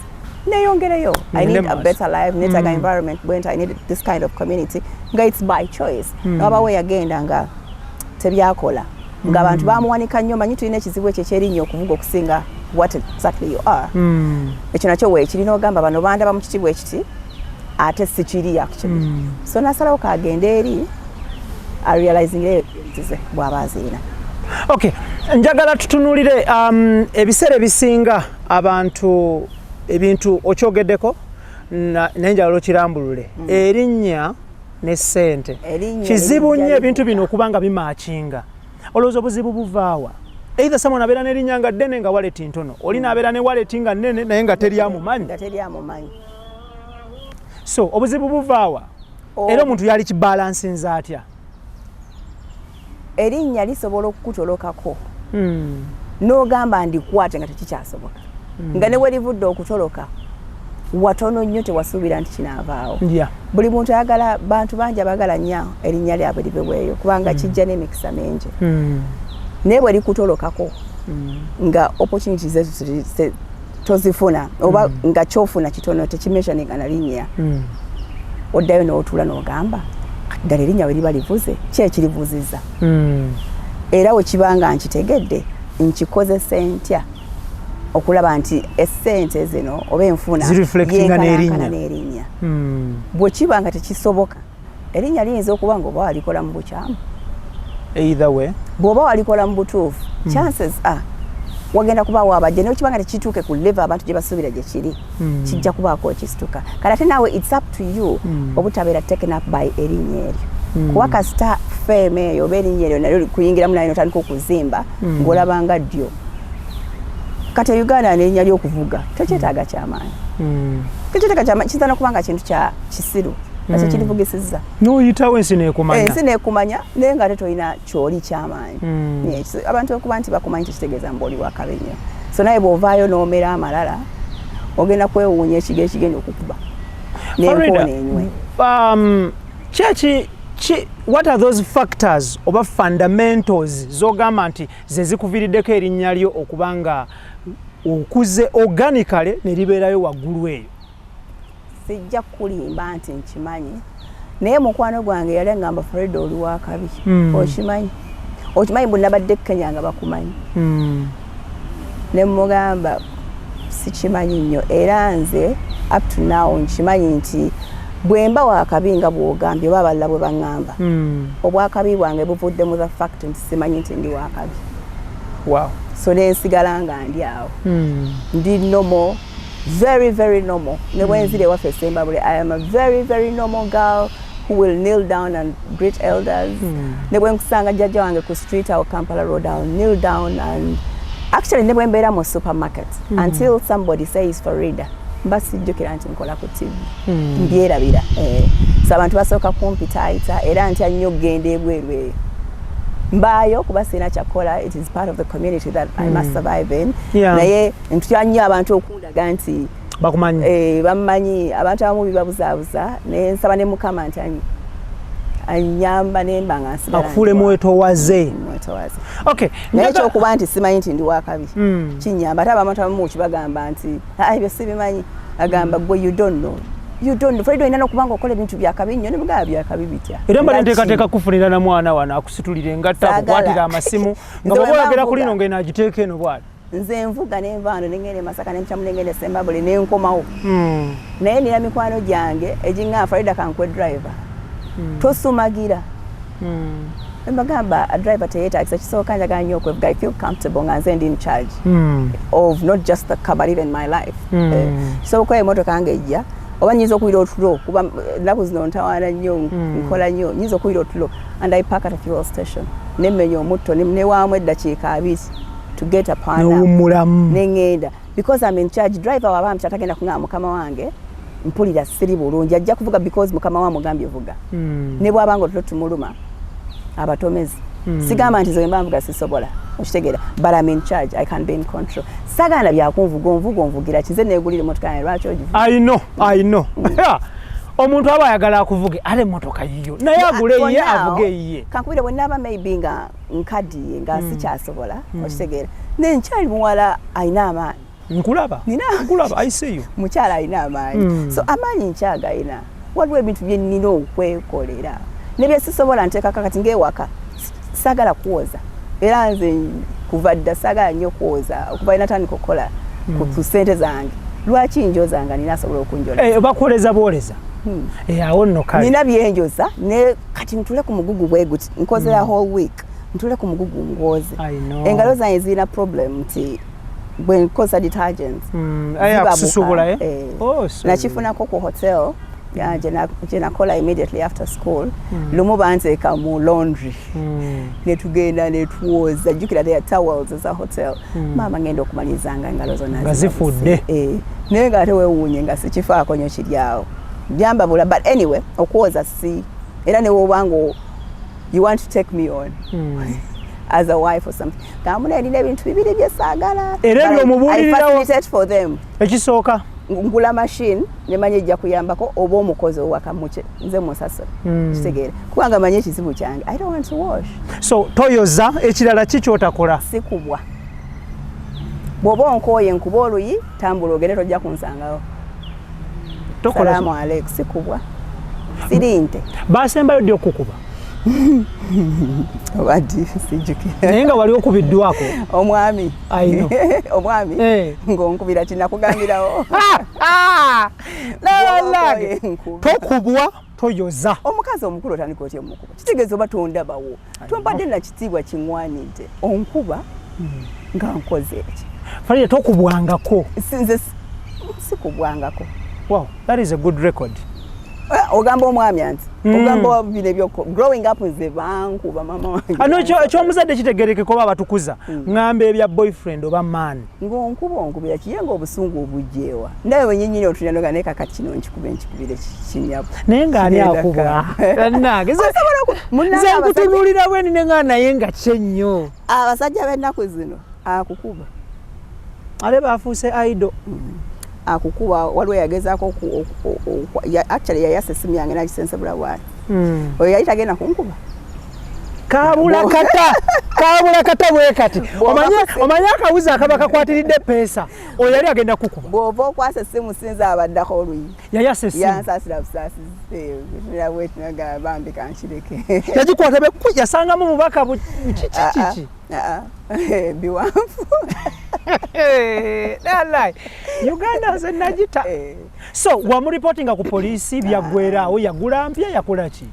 B: neyongereyo, I need a
A: Ngende
B: better life, neetaaga environment bwenti, I need this kind of community, nga it's by choice. Nawabawo yagenda nga tebyakola, ng'abantu bamuwanika nnyo. Manyi tulina ekizibu ekyo ekyerinnya okuvuga okusinga what exactly you are. Ekyo nakyo weekiri, n'ogamba bano bandaba mu kiti bwe kiti ate si kiri actually. So nasalawo kagende eri arealizing ze bw'aba azirina.
A: Okay, njagala tutunulire, ebiseera ebisinga abantu ebintu okyogeddeko naye njagala okirambulule, erinnya ne ssente.
B: Erinnya
A: Kizibu nnyo
B: lijja
A: ebintu bino
B: livuga.
A: okuba nga bimatchinga. Olowooza obuzibu buvaawa? Either someone abeera n'erinnya nga ddene nga wallet ntono, oli n'abeera ne wallet nga nnene naye nga teri amumanyi.
B: Nga teri amumanyi.
A: So obuzibu buvaawa? Era omuntu yali kibalansinza atya?
B: Erinnya lisobola okukutolokako n'ogamba ndikwate nga tekikyasoboka, nga ne werivudde okutoloka watono nnyo, tewasuubira nti kinaavaawo. Buli muntu ayagala, bantu bangi abaagala nnyo erinnya lyabwe libeweeyo kubanga kijja n'emikisa mingi, naye bwe likutolokako nga opportunities ezo tozifuna oba nga kyofuna kitono, tekimeasuringa na linnya, oddayo n'otuula n'ogamba ddala erinnya we liba livuze ki ekirivuziza? Era we kiba nga nkitegedde, nkikozese ntya? Okulaba nti essente zino oba enfuna
A: Zireflectinga
B: yenkanankana
A: n'erinnya.
B: N'erinnya. Bwe kiba nga tekisoboka, erinnya liyinza okuba nga oba walikola mu bukyamu.
A: Either way.
B: Bw'oba walikola mu butuufu, chances are wagenda kubaawo abajja, naye kiba nga tekituuke ku level abantu gye basuubira gye kiri, kijja kubaako ekisituka. Kale ate naawe it's up to you obutabeera taken up by erinnya eryo, kuba kasita fame eyo oba erinnya eryo nalyo kuyingiramu, naye notandika okuzimba ng'olaba nga ddyo. Kati e Uganda n'erinnya ly'okuvuga tekyetaaga kyamaanyi, tekyetaaga kyamaanyi. Kiyinza nokuba nga kintu kya kisiru nga kyekirivugisizza.
A: N'oyitawo, ensi neekumanya.
B: Ensi nekumanya, naye nga ate tolina kyoli kyamaanyi. Abantu okuba nti bakumanyi tekitegeeza mbu oli wakabi nnyo. So naye bw'ovaayo n'omera amalala, ogenda kwewuunya ekigo ekigenda okukuba
A: Farida,
B: n'enkoona enywe.
A: Kyeki ki, what are those factors oba fundamentals z'ogamba nti ze zikuviiriddeko erinnya lyo okuba nga okuze organically ne libeerayo waggulu eyo?
B: Sijja kukulimba nti nkimanyi, naye mukwano gwange yali agamba, "Fred, oli wakabi." Okimanyi, okimanyi bwe nabadde Kenya nga bakumanyi. Ne mugamba sikimanyi nnyo, era nze up to now nkimanyi nti bwe mba wakabi nga bw'ogambye oba abalala bwe baŋŋamba, obwakabi bwange buvudde mu the fact nti simanyi nti ndi wakabi. So nensigala nga ndi awo. Ndi normal, very very normal. Ne bwe nzira ewaffe e Sembabule, I am a very very normal girl who will kneel down and greet elders. Ne bwe nkusanga jjajja wange ku street awo Kampala Road, I'll kneel down. And actually ne bwe mbeera mu supermarket, until somebody says "Farida", mba sijjukira nti nkola ku TV. Mbyerabira. So abantu basooka kumpitaayita, era ntya nnyo okugenda ebweru eyo. Mbaayo kuba sirina kyakukola. It is part of the community that I must survive in. Naye ntya nnyo abantu okundaga nti
A: bakumanyi.
B: Bammanyi. Abantu abamu bibabuzaabuza, naye nsaba ne Mukama nti anyamba nemba nga nsigala
A: akufuule mwetowaze.
B: Mwetowaze.
A: Okay.
B: Naye ekyokuba nti simanyi nti ndi wakabi kinyamba. Ate abantu abamu kibagamba nti, "Ah, ebyo sibimanyi." Agamba, "Gwe you don't know, you don't know, Fred, olina nokuba nga okola ebintu byakabi nnyo." Nebugaba byakabi bitya?
A: Era mbadde
B: Nga ki?
A: nteekateeka kufunira na mwana wano akusitulira engatta,
B: Saagala.
A: akukwatira amasimu nga
B: Nze
A: bw'oba
B: bwe
A: oyogera
B: mba
A: ku lino
B: nvuga.
A: ngeno agiteeka eno bwali.
B: Nze nvuga nenvaano, nengenda e Masaka, nempitamu, nengenda e Sembabule, nenkomawo. Naye nina mikwano gyange egiŋŋamba, "Farida, kankuwe driver, tosumagira." Mbagamba a driver teyeetagisa. Kisooka njagala nnyo okwevuga. I feel comfortable nga nze ndi in charge of not just the car but even my life. Kisobola okuba emotoka nga ejja, oba nyinza okuwira otulo, kuba ennaku zino ntawaana nnyo, nkola nnyo, nyinza okuwira otulo and I park at a fuel station, nemmenya omutto, newaamu eddakiika 20 to get a pan up.
A: Nowummulamu.
B: Neŋŋenda because I'm in charge. Driver waba mpita tagenda kuŋŋamba, "Mukama wange, mpulira siri bulungi." Ajja kuvuga because mukama wa mugambye vuga. Ne bw'aba nga otulo tumuluma, abatomezi. Sigamba nti nze mba nvuga sisobola, okitegeera, but I'm in charge, I can be in control. Sagaana byakunvuga. Onvuga onvugira ki? Nze neegulira emotoka yange, lwaki ogivuga?
A: I know, I know. Omuntu aba ayagala akuvuge, ate emotoka yiyo, naye agule
B: For
A: yiye,
B: now,
A: avuge yiye.
B: Kankubire bwe naaba maybe nga nkaddiye, nga sikyasobola, okitegeera, naye nkyali muwala alina amaanyi.
A: Nkulaba. Nkulaba, I see you.
B: Mukyala alina amaanyi. So amaanyi nkyagayina. Waliwo ebintu bye nnina okwekolera ne bye sisobola nteekako. Kati ng'ewaka saagala kwoza, era nze kuva dda saagala nnyo kwoza. Okuva natandika okukola ku ssente zange, lwaki njoza nga nina asobola okunjola?
A: Bakwoleza bwoleza. Awo nno kale.
B: Nina byenjoza ne kati ntule ku mugugu bwe guti, nkoze a whole week, ntule ku mugugu ngwoze?
A: I know.
B: Engalo zange zirina problem nti bwe nkozesa detergents zibabuka.
A: Akususubula, eh?
B: Eh.
A: Oh, sorry.
B: Nakifunako ku hotel ya, gye nakola immediately after school. Lumu banteeka mu laundry, netugenda netwoza, jjukira there are towels eza hotel. Maama, ngenda okumaliriza nga engalo zonna
A: Nga
B: zibabuse.
A: zifudde.
B: Eh, naye nga ate weewuunye nga sikifaako nnyo, kiri awo byambabula. But anyway, okwoza si era newobanga you want to take me on as a wife or something, gamuna nina ebintu bibiri byesaagala.
A: Era
B: But
A: ebyo omubuulirirawo.
B: I facilitate for them.
A: Ekisooka?
B: Ngula machine nemanya ejja kuyambako, oba omukozi owaka muke nze musasula. Kitegeera, kubanga manyi ekizibu kyange, I don't want to wash.
A: So toyoza. Ekirala ki kyotakola?
B: Sikubwa. Bw'oba onkooye, nkuba oluyi, tambula ogende, tojja kunsangawo.
A: Tokola.
B: Salaamu aleikum. Sikubwa, siri nte.
A: Basembayo ddi okukuba?
B: Obaddi sijjukira.
A: Naye nga wali okubiddwako?
B: Omwami.
A: I know.
B: Omwami. Ng'onkubira kinakugambirawo.
A: Nalange
B: Nkuba.
A: Tokubwa, toyoza.
B: Omukazi omukulu otandika otya omukuba? Kitegeeza oba tondabawo, tompadde na kitiibwa kiŋŋwanidde, onkuba nga nkoze eki?
A: Farida, tokubwangako?
B: Nze sikubwangako.
A: Wow, that is a good record.
B: Eh, ogamba omwami anti ogamba bino ebyoko growing up, nze bankuba, mama wange.
A: Ano ekyomuzadde kitegerekeka oba abatukuza. Ŋŋamba ebya boyfriend oba man.
B: Ng'onkuba onkubira kiye, ng'obusungu obugjeewa? Nawe wenyinyini otunanoga, naye kakati kino nkikube, nkikubire kinyabu.
A: Naye ng'ani akubwa? Bannange,
B: Munnange,
A: nze
B: abasajja
A: nkutunuulira bweni ne nga naye nga kye nnyo.
B: Abasajja b'ennaku zino akukuba.
A: Ate bafuuse idol.
B: Akukuba. Waliwo yagezaako actually yayasa essimu yange nagisensebula bwati. Oyo yali tagenda kunkuba.
A: Kabula kata, kabula kata bwe kati.
B: Bw'oba
A: Omanye akawuzi akaba kakwatiridde peesa, oyo yali agenda kukuba.
B: Bw'ova okwasa essimu, sinza abaddako oluyi.
A: Yayasa essimu?
B: Yansaasira busaasizi bwetinaga, bambi kankireke.
A: Yagikwata beku, yasangamu bubaka kiki kiki?
B: Ah, ah, biwanvu.
A: Nalai Uganda nze nagita. So wamuripotinga ku poliisi, byaggweraawo? Yagula mpya, yakola ki?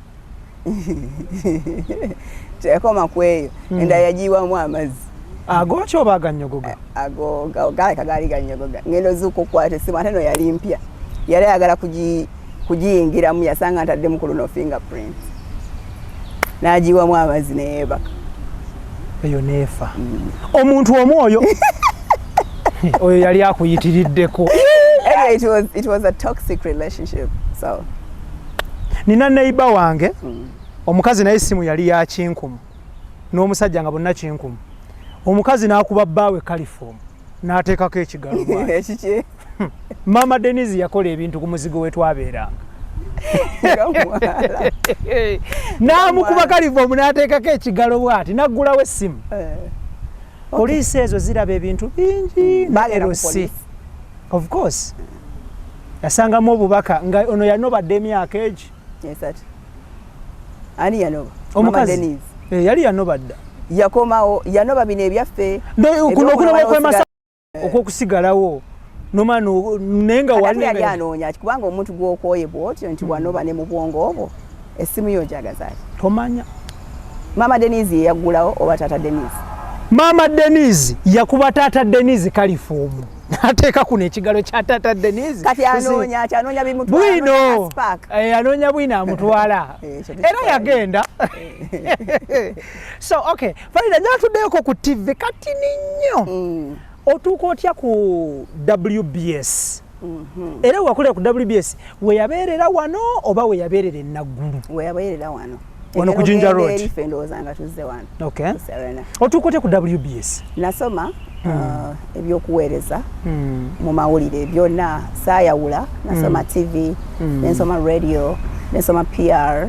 B: Tekoma ku eyo, endala yagiyiwamu amazzi.
A: Agoki oba aganyogoga?
B: Ago galeka gaali ganyogoga. Ngenda ozuuka okukwata essimu, ate no yali mpya, yali ayagala kugiyingiramu, yasanga ntaddemu ku luno fingerprint, n'agiyiwamu amazzi neyeebaka.
A: Eyo neefa omuntu omwoyo oyo yali akuyitiriddeko.
B: Anyway, it was a toxic relationship, so.
A: Nina neighbor wange omukazi, naye essimu yali ya kinkumu n'omusajja nga bonna kinkumu. Omukazi n'akuba bbaawe chloroform n'ateekako ekigalo bw'ati.
B: Ekiki?
A: Maama Denise yakola ebintu ku muzigo we twabeeranga.
B: Nga mwala.
A: N'amukuba chloroform n'ateekako ekigalo bw'ati, n'aggulawo essimu. Poliisi ezo ziraba ebintu bingi.
B: Bagenda ku
A: LC.
B: poliisi.
A: Of course yasangamu obubaka nga ono yanobadde emyaka egi.
B: 3. Ani yanoba? Mama
A: Omukazi.
B: Denise.
A: Eh, yali yanoba dda.
B: Yakomawo yanoba bino ebyaffe.
A: Kuno
B: Ebyokunoba
A: okunoba okwemasa okwokusigalawo nomana naye nga
B: Kati
A: wali
B: yali anoonya ki? Kubanga omuntu gw'okwoye bw'otyo nti wanoba ne mu bwongo obwo, essimu yo njagaza ki?
A: Tomanya.
B: Mama Denise ye yaggulawo oba taata Denise?
A: Maama Denise yakuba taata Denise chloroform n'ateeka kuno ekigalo kya taata Denise.
B: Kati anoonya ki? Anoonya bimutwala?
A: Bwino.
B: Anoonya spark.
A: Eh, anoonya bwino amutwala.
B: Eh, ekyo
A: era
B: tekikola.
A: Yagenda. So okay, Farida, njatuddeyoko ku TV katini nnyo. Otuuka otya ku WBS? Era wakulira ku WBS weyabeerera wano oba weyabeerera enaggulu?
B: Weyabeerera wano.
A: Wano ku Jinja Road.
B: Eri ffe ndowooza nga tuzze wano ku Serena.
A: Otuuka otya ku WBS?
B: Nasoma ebyokuweereza mu mawulire byonna, saayawula. Nasoma TV, nensoma radio, nensoma PR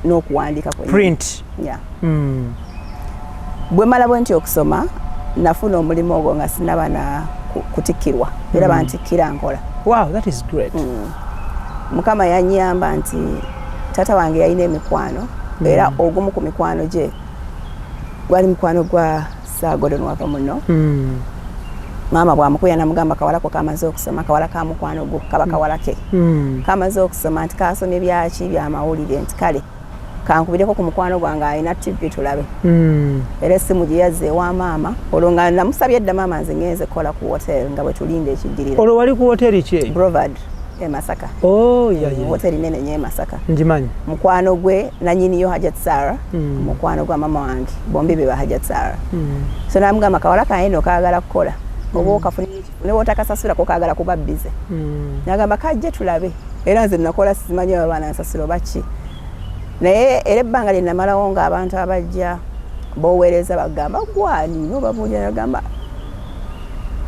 B: n'okuwandiika kwennyini.
A: Print.
B: Yeah. Bwe mala bwe nti okusoma, nafuna omulimu ogwo nga sinaba na kutikkirwa, era bantikkira nkola.
A: Wow, that is great.
B: Mukama yanyamba nti taata wange yalina emikwano, era ogumu ku mikwano gye gwali mukwano gwa Sir Gordon Wavamunno. Maama bwamukuya namugamba, kawalako kamaze okusoma, kawala ka mukwano gwo, kaba kawala ke kamaze okusoma, nti kasomye byaki? Byamawulire. Nti kale kankubireko ku mukwano gwange alina TV tulabe. Era essimu gye yazza ewa maama, olwo nga namusabye edda, maama nze ngenze kukola ku hotel nga bwe tulinda ekiddirira.
A: Olwo wali ku hoteri ki eyo?
B: Brovad e Masaka.
A: Oh, yeah.
B: Hoteri nene nyo e Masaka.
A: Ngimanyi.
B: Mukwano gwe nanyiniyo Hajat Sara, mukwano gwa mama wange, bombi be ba Hajat Sara. So namugamba, kawala kange no kaagala kukola, oba okafunira ekifo ne wotakasasula ko kaagala kuba busy. Nagamba kajje tulabe. Era nze nakola, simanyi oba banansasula oba ki, naye era ebbanga lye namalawo ng'abantu abajja boweereza bagamba gwani, nobabuulira nagamba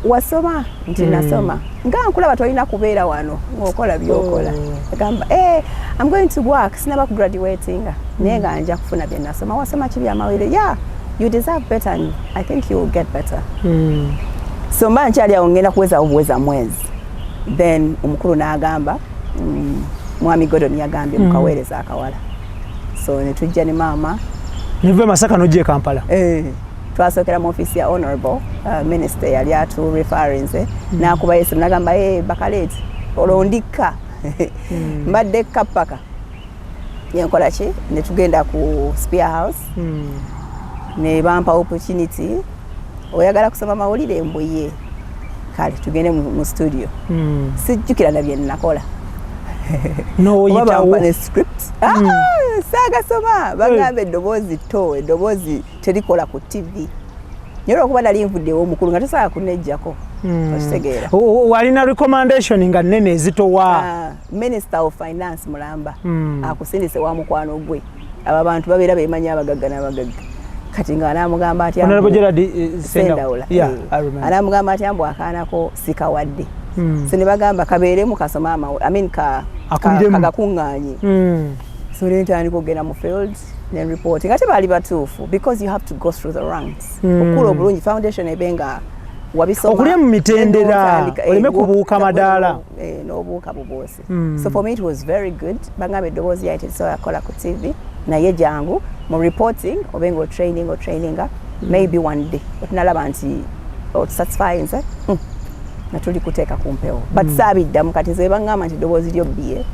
B: wasoma, nti nasoma, nga nkulaba tolina kubeera wano ng'okola byokola. Agamba, eh, I'm going to work, sinaba kugraduatinga, naye nga nja kufuna bye nasoma. Wasoma ki? Byamawulire. Yeah, you deserve better and I think you will get better. So mba nkyali awo, ngenda kuwezawo buweza mwezi, then omukulu n'agamba, mwami Gordon yagambye mukaweereza akawala. So ne tujja ne maama.
A: Nive Masaka nojja e Kampala?
B: Eh, twasookera mu ofiisi ya honorable minister yali atu reference. N'akuba esimu nagamba, "Hey, bakaleeti olwo ndikka, mbadde kka paka yenkola ki." Ne tugenda ku Spear House, ne bampa opportunity, "Oyagala kusoma mawulire?" Mbuye, "Kale tugende mu studio." Sijjukira na bye nakola. Oba
A: N'oyitawo?
B: Bampa ne script. Ah, saagasoma. Bagamba eddoboozi to eddoboozi terikola ku TV, naye olwokuba nali nvuddewo omukulu nga tosobola kunejjako, okitegeera?
A: Walina recommendation nga nnene ezitowa.
B: Ah, Minister of Finance mulamba akusindise wa mukwano gwe. Abo abantu babeera bemanyi abagagga n'abagagga. Kati nga anamugamba atya?
A: Honorable Gerard
B: Sendawula.
A: Yeah,
B: Eh.
A: I remember.
B: Anamugamba atya mbu akaanako sikawadde? So ne bagamba kabeeremu kasoma I mean
A: Akuliremu.
B: Kagakuŋŋaanye. So ne ntandika okugenda mu field ne report nga tebaali batuufu, because you have to go through the ranks. Okula obulungi, foundation ebe nga wabisoma.
A: Okulya mu mitendera,
B: n'otandika,
A: oleme kubuuka madaala.
B: N'obuuka bubuusi. So for me it was very good. Bagamba eddoboozi lyange terisobola kukola ku TV, naye jangu mu reporting obe nga otraining otraininga, maybe one day otunalaba nti otusatisfy nze, nga tuli kuteeka ku mpewo. But saabiddamu. Kati nze baŋŋamba nti eddoboozi lyo bbiye,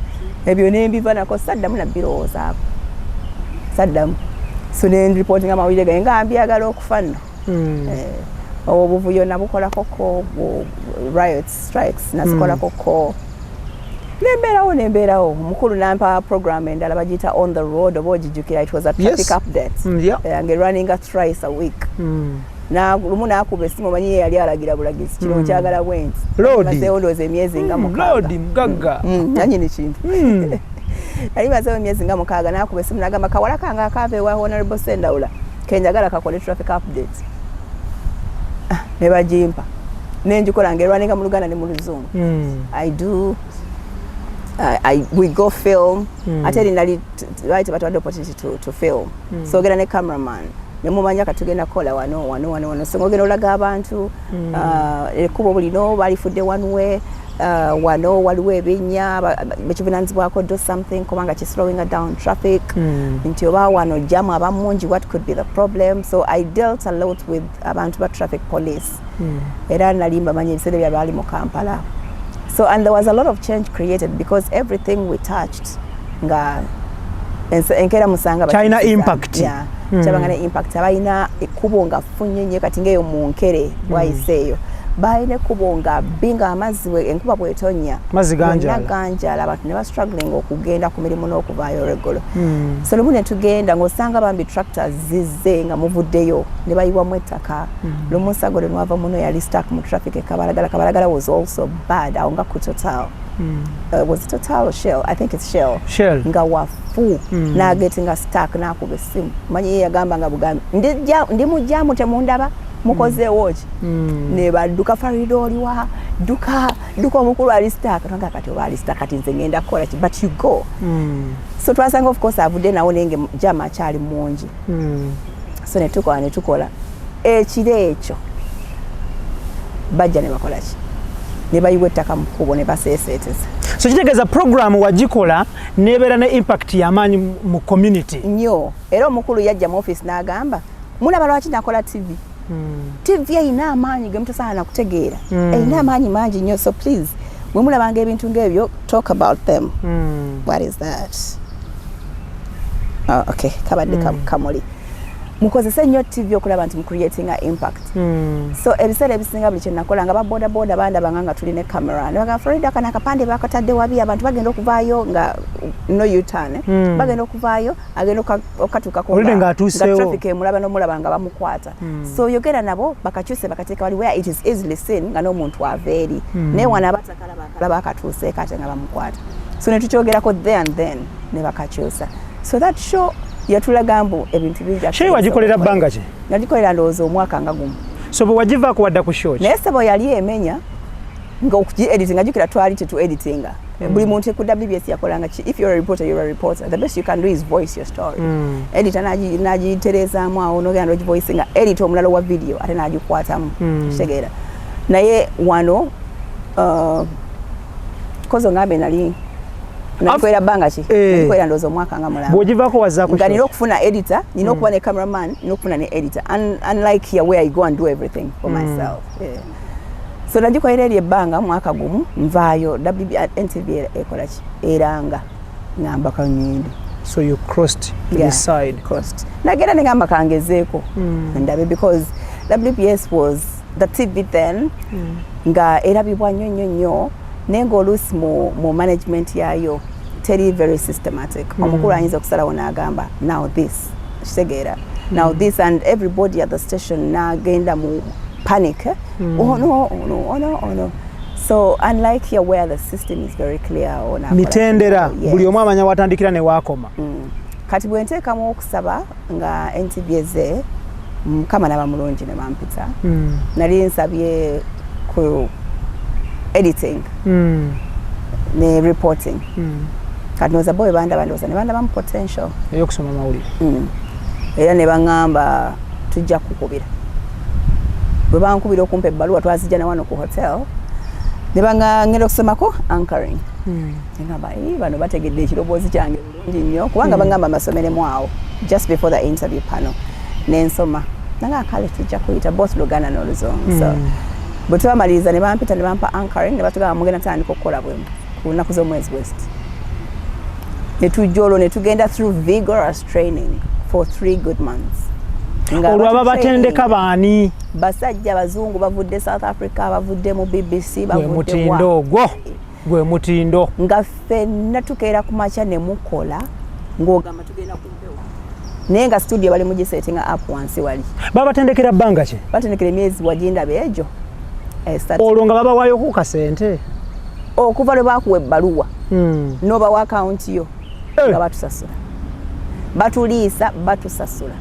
B: ebyo nembiva nako, saddamu nabirowoozaako, saddamu. So ne reporting amawulire gange nga mbyagala okufa nno. Eh, obuvuyo nabukolako ko, riots, strikes nazikolako ko, nembeerawo nembeerawo. Omukulu nampa program endala bagiyita On the Road, oba ogijjukira? It was a traffic update. Eh, nga running thrice a week. Lumu nakuba esimu, omanyi ye yali alagira bulagizi kino, nkyagala bwenti.
A: Lodi.
B: Mazeewo ndowooza emyezi nga 6.
A: Lodi mugagga.
B: Nanyini kintu. Yali mazeewo emyezi nga 6, nakuba esimu nagamba, "Kawala kange akaava ewa Honorable Sendawula kenjagala kakole traffic update." Ah, ne bagimpa nenjikola nga erwaninga mu Luganda ne mu Luzungu. I do we go film. Ate eri nali baali tebatuwadde opportunity to film. So ogenda ne cameraman nemumanya kati tugenda kukola wano wano wano wano. So ng'ogenda olaga abantu, ekkubo lino balifudde one way, wano waliwo ebinnya bekivunanyizibwako, do something kubanga kislowing down traffic, nti oba wano jam aba mungi, what could be the problem? So I dealt a lot with abantu ba traffic police. Era nali mbamanyi ebiseera bya baali mu Kampala. So and there was a lot of change created because everything we touched nga enkeera musanga
A: Kyalina
B: bakyusiza.
A: impact.
B: Yeah. Kyabanga ne impact. Abalina ekkubo nga ffu nnyo kati ngaeyo mu Nkere bwayise eyo, balina ekkubo nga bbi nga amazzi enkuba bwetonya
A: Mazzi ganjaala.
B: Gonna ganjaala, abantu ne bastruggling okugenda ku mirimu n'okuvaayo olweggulo. So lumu ne tugenda ng'osanga bambi tractors zizze nga muvuddeyo ne bayiwamu ettaka. Lumu Sago lwe nwava muno yali stuck mu traffic e Kabalagala. Kabalagala was also bad awo nga ku Total. Was it Total or Shell? I think it's Shell.
A: Shell.
B: Nga wafu. Nagetinga stuck, nakuba essimu, manyi ye yagamba nga bugambi, "Ndi mu jam, temundaba, mukozeewo ki?" Ne badduka, "Farida oliwa? Dduka, dduka, omukulu ali stuck." Nga kati oba ali stuck, kati nze ngenda kukola ki? But you go. So twasanga of course avudde nawo, naye nga jam akyali mungi. So netukola netukola ekiro ekyo, bajja ne bakola ki, ne bayiwa ettaka mu kkubo ne baseeseeteza.
A: So kitegeeza program wagikola nebeera ne impact y'amaanyi mu community.
B: Nnyo. Era omukulu yajja mu office n'agamba, "Mulaba lwaki nakola TV? TV erina amaanyi ge mutasaana nakutegeera. Erina amaanyi mangi nnyo. So please, bwe mulabanga ebintu ng'ebyo, talk about them." What is that? Oh, okay, kabadde kamuli. Mukozese nnyo TV okulaba nti mucreatinga impact. So ebiseera ebisinga buli kyenakola nga babodaboda bandabanga nga tulina camera, nebaga, "Farida, kano akapande bakatadde wabi, abantu bagenda okuvaayo nga no U-turn, eh? Bagenda okuvaayo, agenda okatuukako
A: Already ng'atuuseewo.
B: Nga traffic emulaba n'omulaba nga bamukwata. So yogera nabo bakakyuse bakateeka wali where it is easily seen nga n'omuntu ava eri." Naye wano abatakalaba akalaba akatuuseeko ate nga bamukwata. So ne tukyogerako there and then ne bakakyusa. So that show yatulaga mbu ebintu bingi.
A: Show wagikolera bbanga ki?
B: Nagikolera ndowooza omwaka nga gumu.
A: So bwe wagivaako wadda ku show ki?
B: Naye sebo yali emenya nga okugi editinga, jjukira twali tetu editinga. Buli muntu ku WBS yakolanga ki, if you're a reporter, you're a reporter. The best you can do is voice your story. Editor n'agitereezaamu awo, nogenda n'ogivoicinga. Editor omulala wa video ate n'agikwatamu. Kitegeera? Naye wano kozo ngambe nali Nakolera bbanga ki?
A: Eh.
B: Nakolera ndowooza omwaka nga mulamba.
A: Bw'ogivaako wazzaako
B: Nga nina
A: show?
B: okufuna editor, nina okuba ne cameraman, nina okufuna ne editor. Unlike here where I go and do everything for myself. Yeah. So nagikolera eri ebbanga mwaka gumu, nvaayo WB, NTV ekola ki? Eranga ngamba kangende.
A: So you crossed to
B: Yeah,
A: this side.
B: Crossed. Nagenda ne ngamba kangezeeko ndabe, because WBS was the TV then nga erabibwa nnyo nnyo nnyo, naye ng'oluusi mu management yayo teri very systematic. Omukulu ayinza okusalawo n'agamba, "Now this," kitegeera, "now this," and everybody at the station n'agenda mu panic, "Oh no, oh no, oh no, oh no." So unlike here where the system is very clear, ono akola
A: Mitendera.
B: kino, yes.
A: Buli omu amanya watandikira ne waakoma.
B: Kati bwe nteekamu okusaba nga NTV eze, Mukama naba mulungi ne bampita. Nali nsabye ku editing ne reporting. Kati ndowooza bo bwe bandaba, ndowooza ne bandabamu potential
A: ey'okusoma amawulire.
B: Era ne baŋŋamba, "Tujja kukubira." Bwe bankubira okumpa ebbaluwa, twazijja na wano ku hotel, ne baŋŋa ngenda okusomako anchoring. Ngamba, "Eh, bano bategedde ekiroboozi kyange bulungi nnyo," kubanga baŋŋamba masomeremu awo just before the interview panel, nensoma nanga, "Kale, tujja kuyita," both Luganda n'Oluzungu. So bwe twamaliriza ne bampita ne bampa anchoring, ne batugamba, "Mugenda tandika okukola bwemu ku lunaku z'omwezi west." Ne tujja olwo ne tugenda through vigorous training for 3 good months. Nga
A: Olwo aba
B: batutraining
A: batendeka baani?
B: Basajja bazungu bavudde South Africa, bavudde mu BBC,
A: Gwe
B: bavudde
A: mutindo
B: wa.
A: ogwo, gwe mutindo.
B: Nga ffenna tukeera ku makya ne mukola ng'ogamba tugenda ku mpewo, naye nga studio bali mugisettinga up wansi wali.
A: Babatendekera bbanga ki?
B: Batendekera emyezi wagindaba egyo.
A: Olwo nga babawayo ku kasente?
B: Okuva lwe bakuwa ebbaluwa n'obawa akawunti yo,
A: Eh.
B: nga batusasula, batuliisa, batusasula.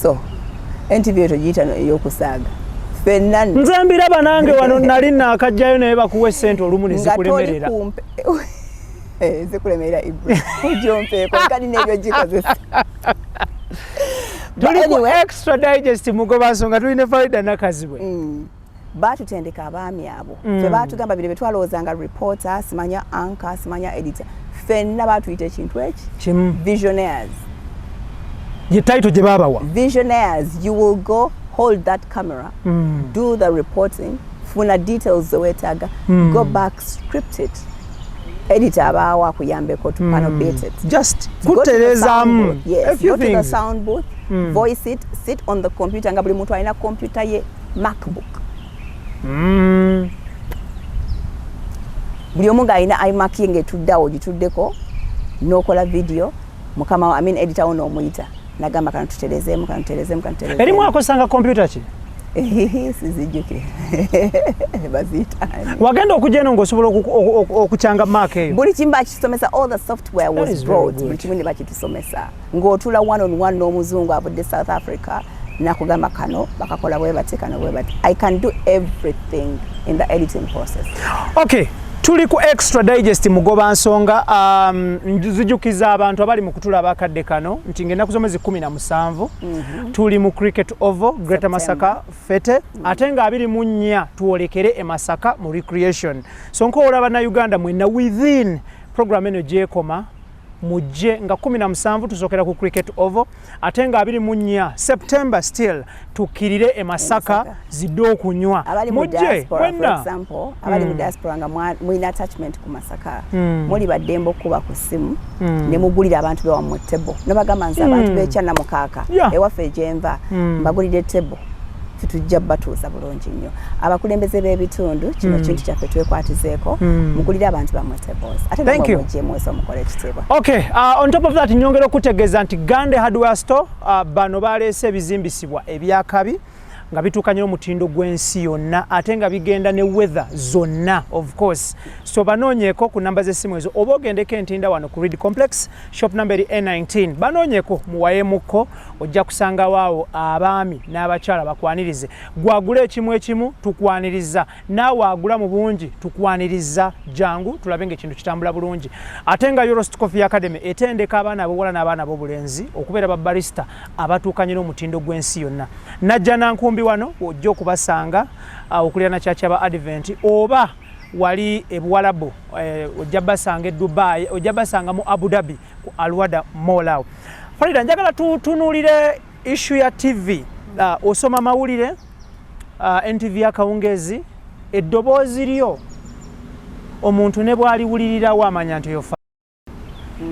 B: So NTV eyo togiyita ey'okusaaga, ffenna nno
A: Nze mbiraba nange wano nali naakajjayo, naye bakuwa essente olumu ne
B: nga toli
A: zikulemerera.
B: kumpe. Eh, zikulemerera, Ibra, ojompeeko kali n'ebyo gikozesa.
A: Tuli ku
B: Anyway.
A: Extra Digest Mugoba Nsonga, tulina Farida Nakazibwe.
B: Baatutendeka abaami abo. Ffe baatugamba bino byetwalowoozanga reporter, simanya anchor, simanya editor, ffenna baatuyita ekintu eki
A: Kimu.
B: Visionaires.
A: Ye title gye baabawa.
B: Visionaires. You will go hold that camera, do the reporting, funa details zeweetaaga, go back, script it, editor abaawo akuyambeko to panobate it.
A: Just
B: Go to the sound
A: kutereezaamu
B: booth. Yes,
A: a few
B: go to the
A: things.
B: sound booth, voice it, sit on the computer, nga buli muntu alina computer ye MacBook. Buli omu ng'alina iMac ye ng'etudde awo, ogituddeko n'okola video. Mukama wa, I mean, editor wo n'omuyita nagamba, "Kano tuterezeemu, kano tuterezeemu, kano tuterezeemu."
A: Erimu akosanga kompyuta ki?
B: Sizijjukire baziyita.
A: Wagenda okujja eno ng'osobola okukyanga Mac eyo?
B: Buli kimu bakisomesa, all the software
A: That
B: was
A: is very
B: brought.
A: good.
B: Buli kimu ne bakitusomesa ng'otula one on one n'omuzungu avudde South Africa, nakugamba, "Kano bakakola bwe bati, kano bwe bati." I can do everything in the editing process.
A: Okay, tuli ku Extra Digest Mugoba Nsonga. Nzijukiza abantu abali mu kutulaba akadde kano nti ng'ennaku z'omwezi 17 tuli mu Cricket Oval, Greater Masaka Fete, ate nga 24 twolekere e Masaka mu recreation. So nkowoola Bannayuganda mwenna, within program eno gyekoma, mujje nga 17 tusookera ku Cricket Oval, ate nga 24 September still tukkirire e Masaka.
B: Masaka.
A: Zidde okunywa.
B: Abali mu
A: Mujje
B: diaspora, for
A: mwenna.
B: example, abali mu diaspora nga mulina attachment ku Masaka, muli baddembe okuba ku ssimu ne mugulira abantu bewammwe table, nobagamba, "Nze abantu b'ekyannamukaaka ewaffe gyenva mbagulira etable, tetujja batuuza bulungi nnyo." Abakulembeze b'ebitundu, kino kintu kyaffe twekwatizeeko, mugulire abantu bammwe tables, ate
A: Thank you.
B: namwe mujje omukole ekitiibwa.
A: Okay, on top of that, nyongera okutegeeza nti Gande Hardware Store, bano baleese ebizimbisibwa ebyakabi nga bituukanye n'omutindo gw'ensi yonna, ate nga bigenda ne weather zonna, of course. So banoonyeeko ku namba z'essimu ezo, oba ogendeko Entinda wano ku Reed Complex, shop number eri A19. Banoonyeeko muwayemukko, ojja kusangawo awo abaami n'abakyala bakwanirize. Gwagula ekimu ekimu, tukwaniriza. Naawe agula mu bungi, tukwaniriza. Jangu tulabe ng'ekintu kitambula bulungi. Ate nga Eurost Coffee Academy etendeka abaana ab'obuwala n'abaana ab'obulenzi okubeera babarista abatuukanye n'omutindo gw'ensi yonna. Najja Nankumbi wano ojja okubasanga, okulira na kyaki aba Advent oba Wali e Buwalabu, ojja basanga e Dubai, ojja basanga mu Abu Dhabi ku Alwada Mall awo. Farida, njagala tutunuulire issue ya TV. Osoma mawulire NTV akawungeezi, eddoboozi lyo omuntu ne bw'aliwulirirawo amanya nti oyo.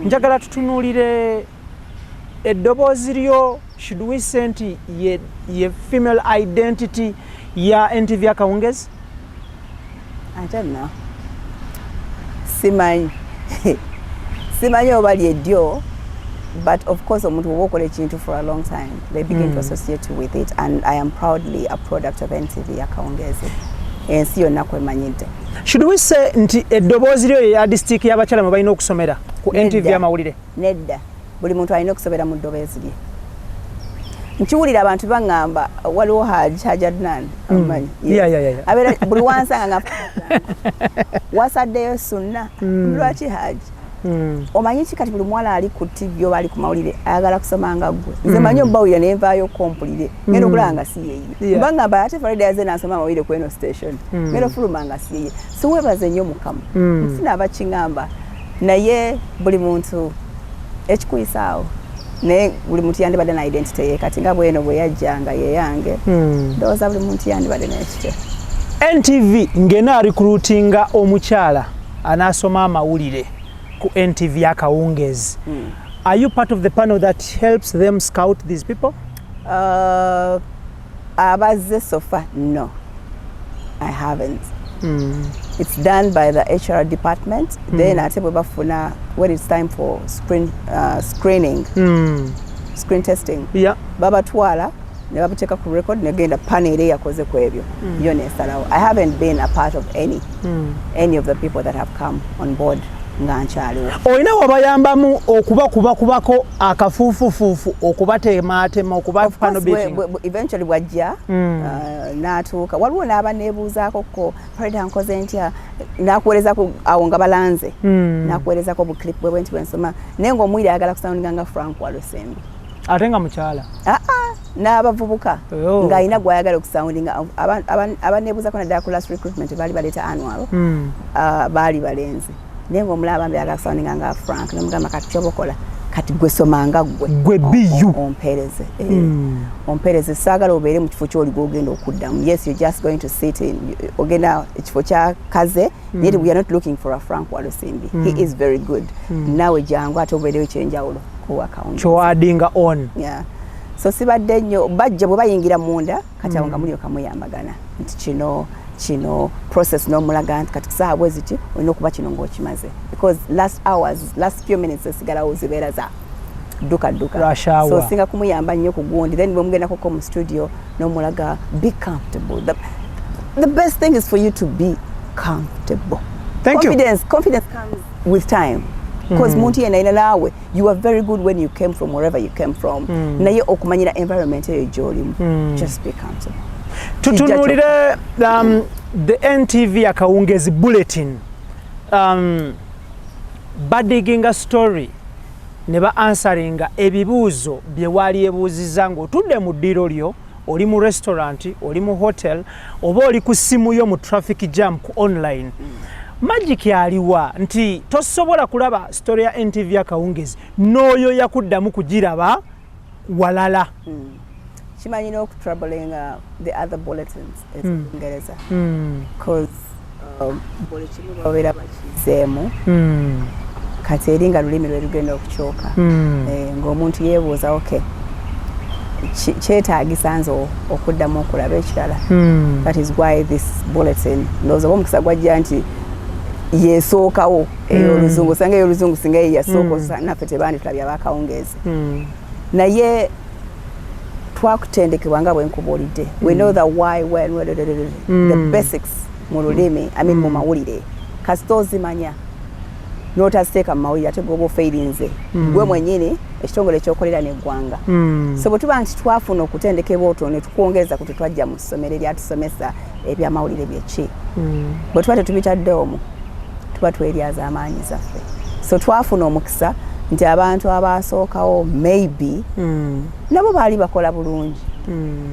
A: Njagala tutunuulire eddoboozi lyo. Should we say nti ye female identity ya NTV akawungezi?
B: I don't know. Simanyi. Simanyi oba lyeddyo, but of course omuntu bw'oba okola ekintu for a long time, they begin to associate you with it, and I am proudly a product of NTV akawungeezi. Ensi yonna kwemanyidde.
A: Should we say nti eddoboozi lyo ye yardstick y'abakyala mwe balina okusomera ku NTV
B: Nedda.
A: amawulire?
B: Nedda, buli muntu alina okusobera mu ddoboozi lye. Nkiwulira abantu baŋŋamba, waliwo Haji Adnan, omumanyi?
A: Yeah.
B: Abeera buli wansanga nga wasaddeyo sunna. Lwaki, Haji? Omanyi ki, kati buli muwala ali ku TV oba ali ku mawulire ayagala kusoma nga ggwe. Nze manyi obawulira naye nvaayo kompulire, ngenda okulaba nga si yeye. Mba ngamba ate Farida yaze nasoma amawulire ku eno station, ngenda ofuluma nga si yeye. So weebaze nnyo Mukama. Nfuna abakiŋŋamba, naye buli muntu ekikuyisaawo, naye buli muntu yandibadde na identity ye. Kati nga bweno bwe yajja nga yeyange, ndowooza buli muntu yandibadde n'ekityo.
A: NTV ng'ena recruitinga omukyala anaasoma amawulire ku NTV akawungeezi, are you part of the panel that helps them scout these people?
B: Abazze so far, no, I haven't. It's done by the HR department. Then ate bwe bafuna, when it's time for screening, screen testing, babatwala ne babuteeka ku record, negenda panel eyakoze ku ebyo yo nesalawo. I haven't been a part of any of the people that have come on board nga nkyaliwo.
A: Olina wabayambamu okubakubakubako akafuufufuufu, okubateemaatema, okuba
B: Of course,
A: panel beating?
B: Eventually bwajja n'atuuka, waliwo n'aba neebuuzaako ko, "Farida, nkoze ntya?" N'akuweerezako awo nga balanze, n'akuweerezako obuclip bwe bwe nti bwensoma, naye ng'omwiri ayagala kusoundinga nga Frank Walusembi.
A: Ate nga mukyala.
B: Aa, n'abavubuka
A: Oh.
B: ng'alina gw'ayagala okusoundinga. Abaneebuuzako naddala ku last recruitment baali baleeta annual, baali balenzi, naye ng'omulaba bambi ayagala kusoundinga nga Frank. Nemugamba, "Kati kyoba okola, kati gwe somanga ggwe."
A: Gwe BU.
B: Ompeereze. Ompeereze, saagala obeere mu kifo kyoli gwogenda okuddamu. Yes, you're just going to sit in, ogenda ekifo kya kaze, naye we are not looking for a Frank Walusimbi. He is very good. Naawe jangu ate obeerewo ekyenjawulo ku account
A: kyoaddinga on.
B: Yeah. So sibadde nnyo. Bajja bwe bayingira munda, kati awo nga mulyoka muyambagana nti kino kino process, n'omulaga nti kati kusaawa bwe ziti olina okuba kino ng'okimaze, because last hours, last few minutes esigalawo zibeera za dduka dduka.
A: Rush hour.
B: So singa kumuyamba nnyo ku gundi, then bwe mugendakoko mu studio n'omulaga, be comfortable. The best thing is for you to be comfortable.
A: Thank you.
B: Confidence comes with time, because muntu yenna alina naawe, you are very good when you came from wherever you came from, naye okumanyira environment eyo gy'olimu, just be comfortable.
A: Tutunuulire the NTV akawungezi bulletin. Badiginga story ne ba answeringa ebibuuzo bye waali ebuuzizza ng'otudde mu ddiro lyo, oli mu restaurant, oli mu hotel, oba oli ku ssimu yo mu traffic jam ku online. Magic aliwa nti tosobola kulaba story ya NTV akawungezi n'oyo yakuddamu kugiraba walala?
B: Kimanyi n'okutroublinga the other bulletins ez'Olungereza, cause buli kimu babeera bakizeemu. Kati eri nga lulimi lwe lugenda okukyuka. Ng'omuntu yeebuuza, okay, kyetaagisa nze okuddamu okulaba ekirala? That is why this bulletin, ndowooza oba omukisa gwajja nti yesookawo ey'Oluzungu, osanga ey'Oluzungu singa ye yasooka, naffe tebanditulabye abakawungeezi. Naye twakutendekebwa nga bwe nkubuulidde, we know the why, when, where, the basics mu lulimi, I mean mu mawulire. Kasita ozimanya n'otaziteeka mu mawulire, ate gwoba ofeirinze gwe mwennyini, ekitongole ekyokolera n'eggwanga. So bwe tuba nti twafuna okutendekebwa otwo ne tukwongeza ku tetwajja mu ssomero eryatusomesa ebyamawulire byeki, bwe tuba tetubitadde omwo, tuba tweryaza amaanyi zaffe. So twafuna omukisa nti abantu abasookawo maybe nabo baali bakola bulungi,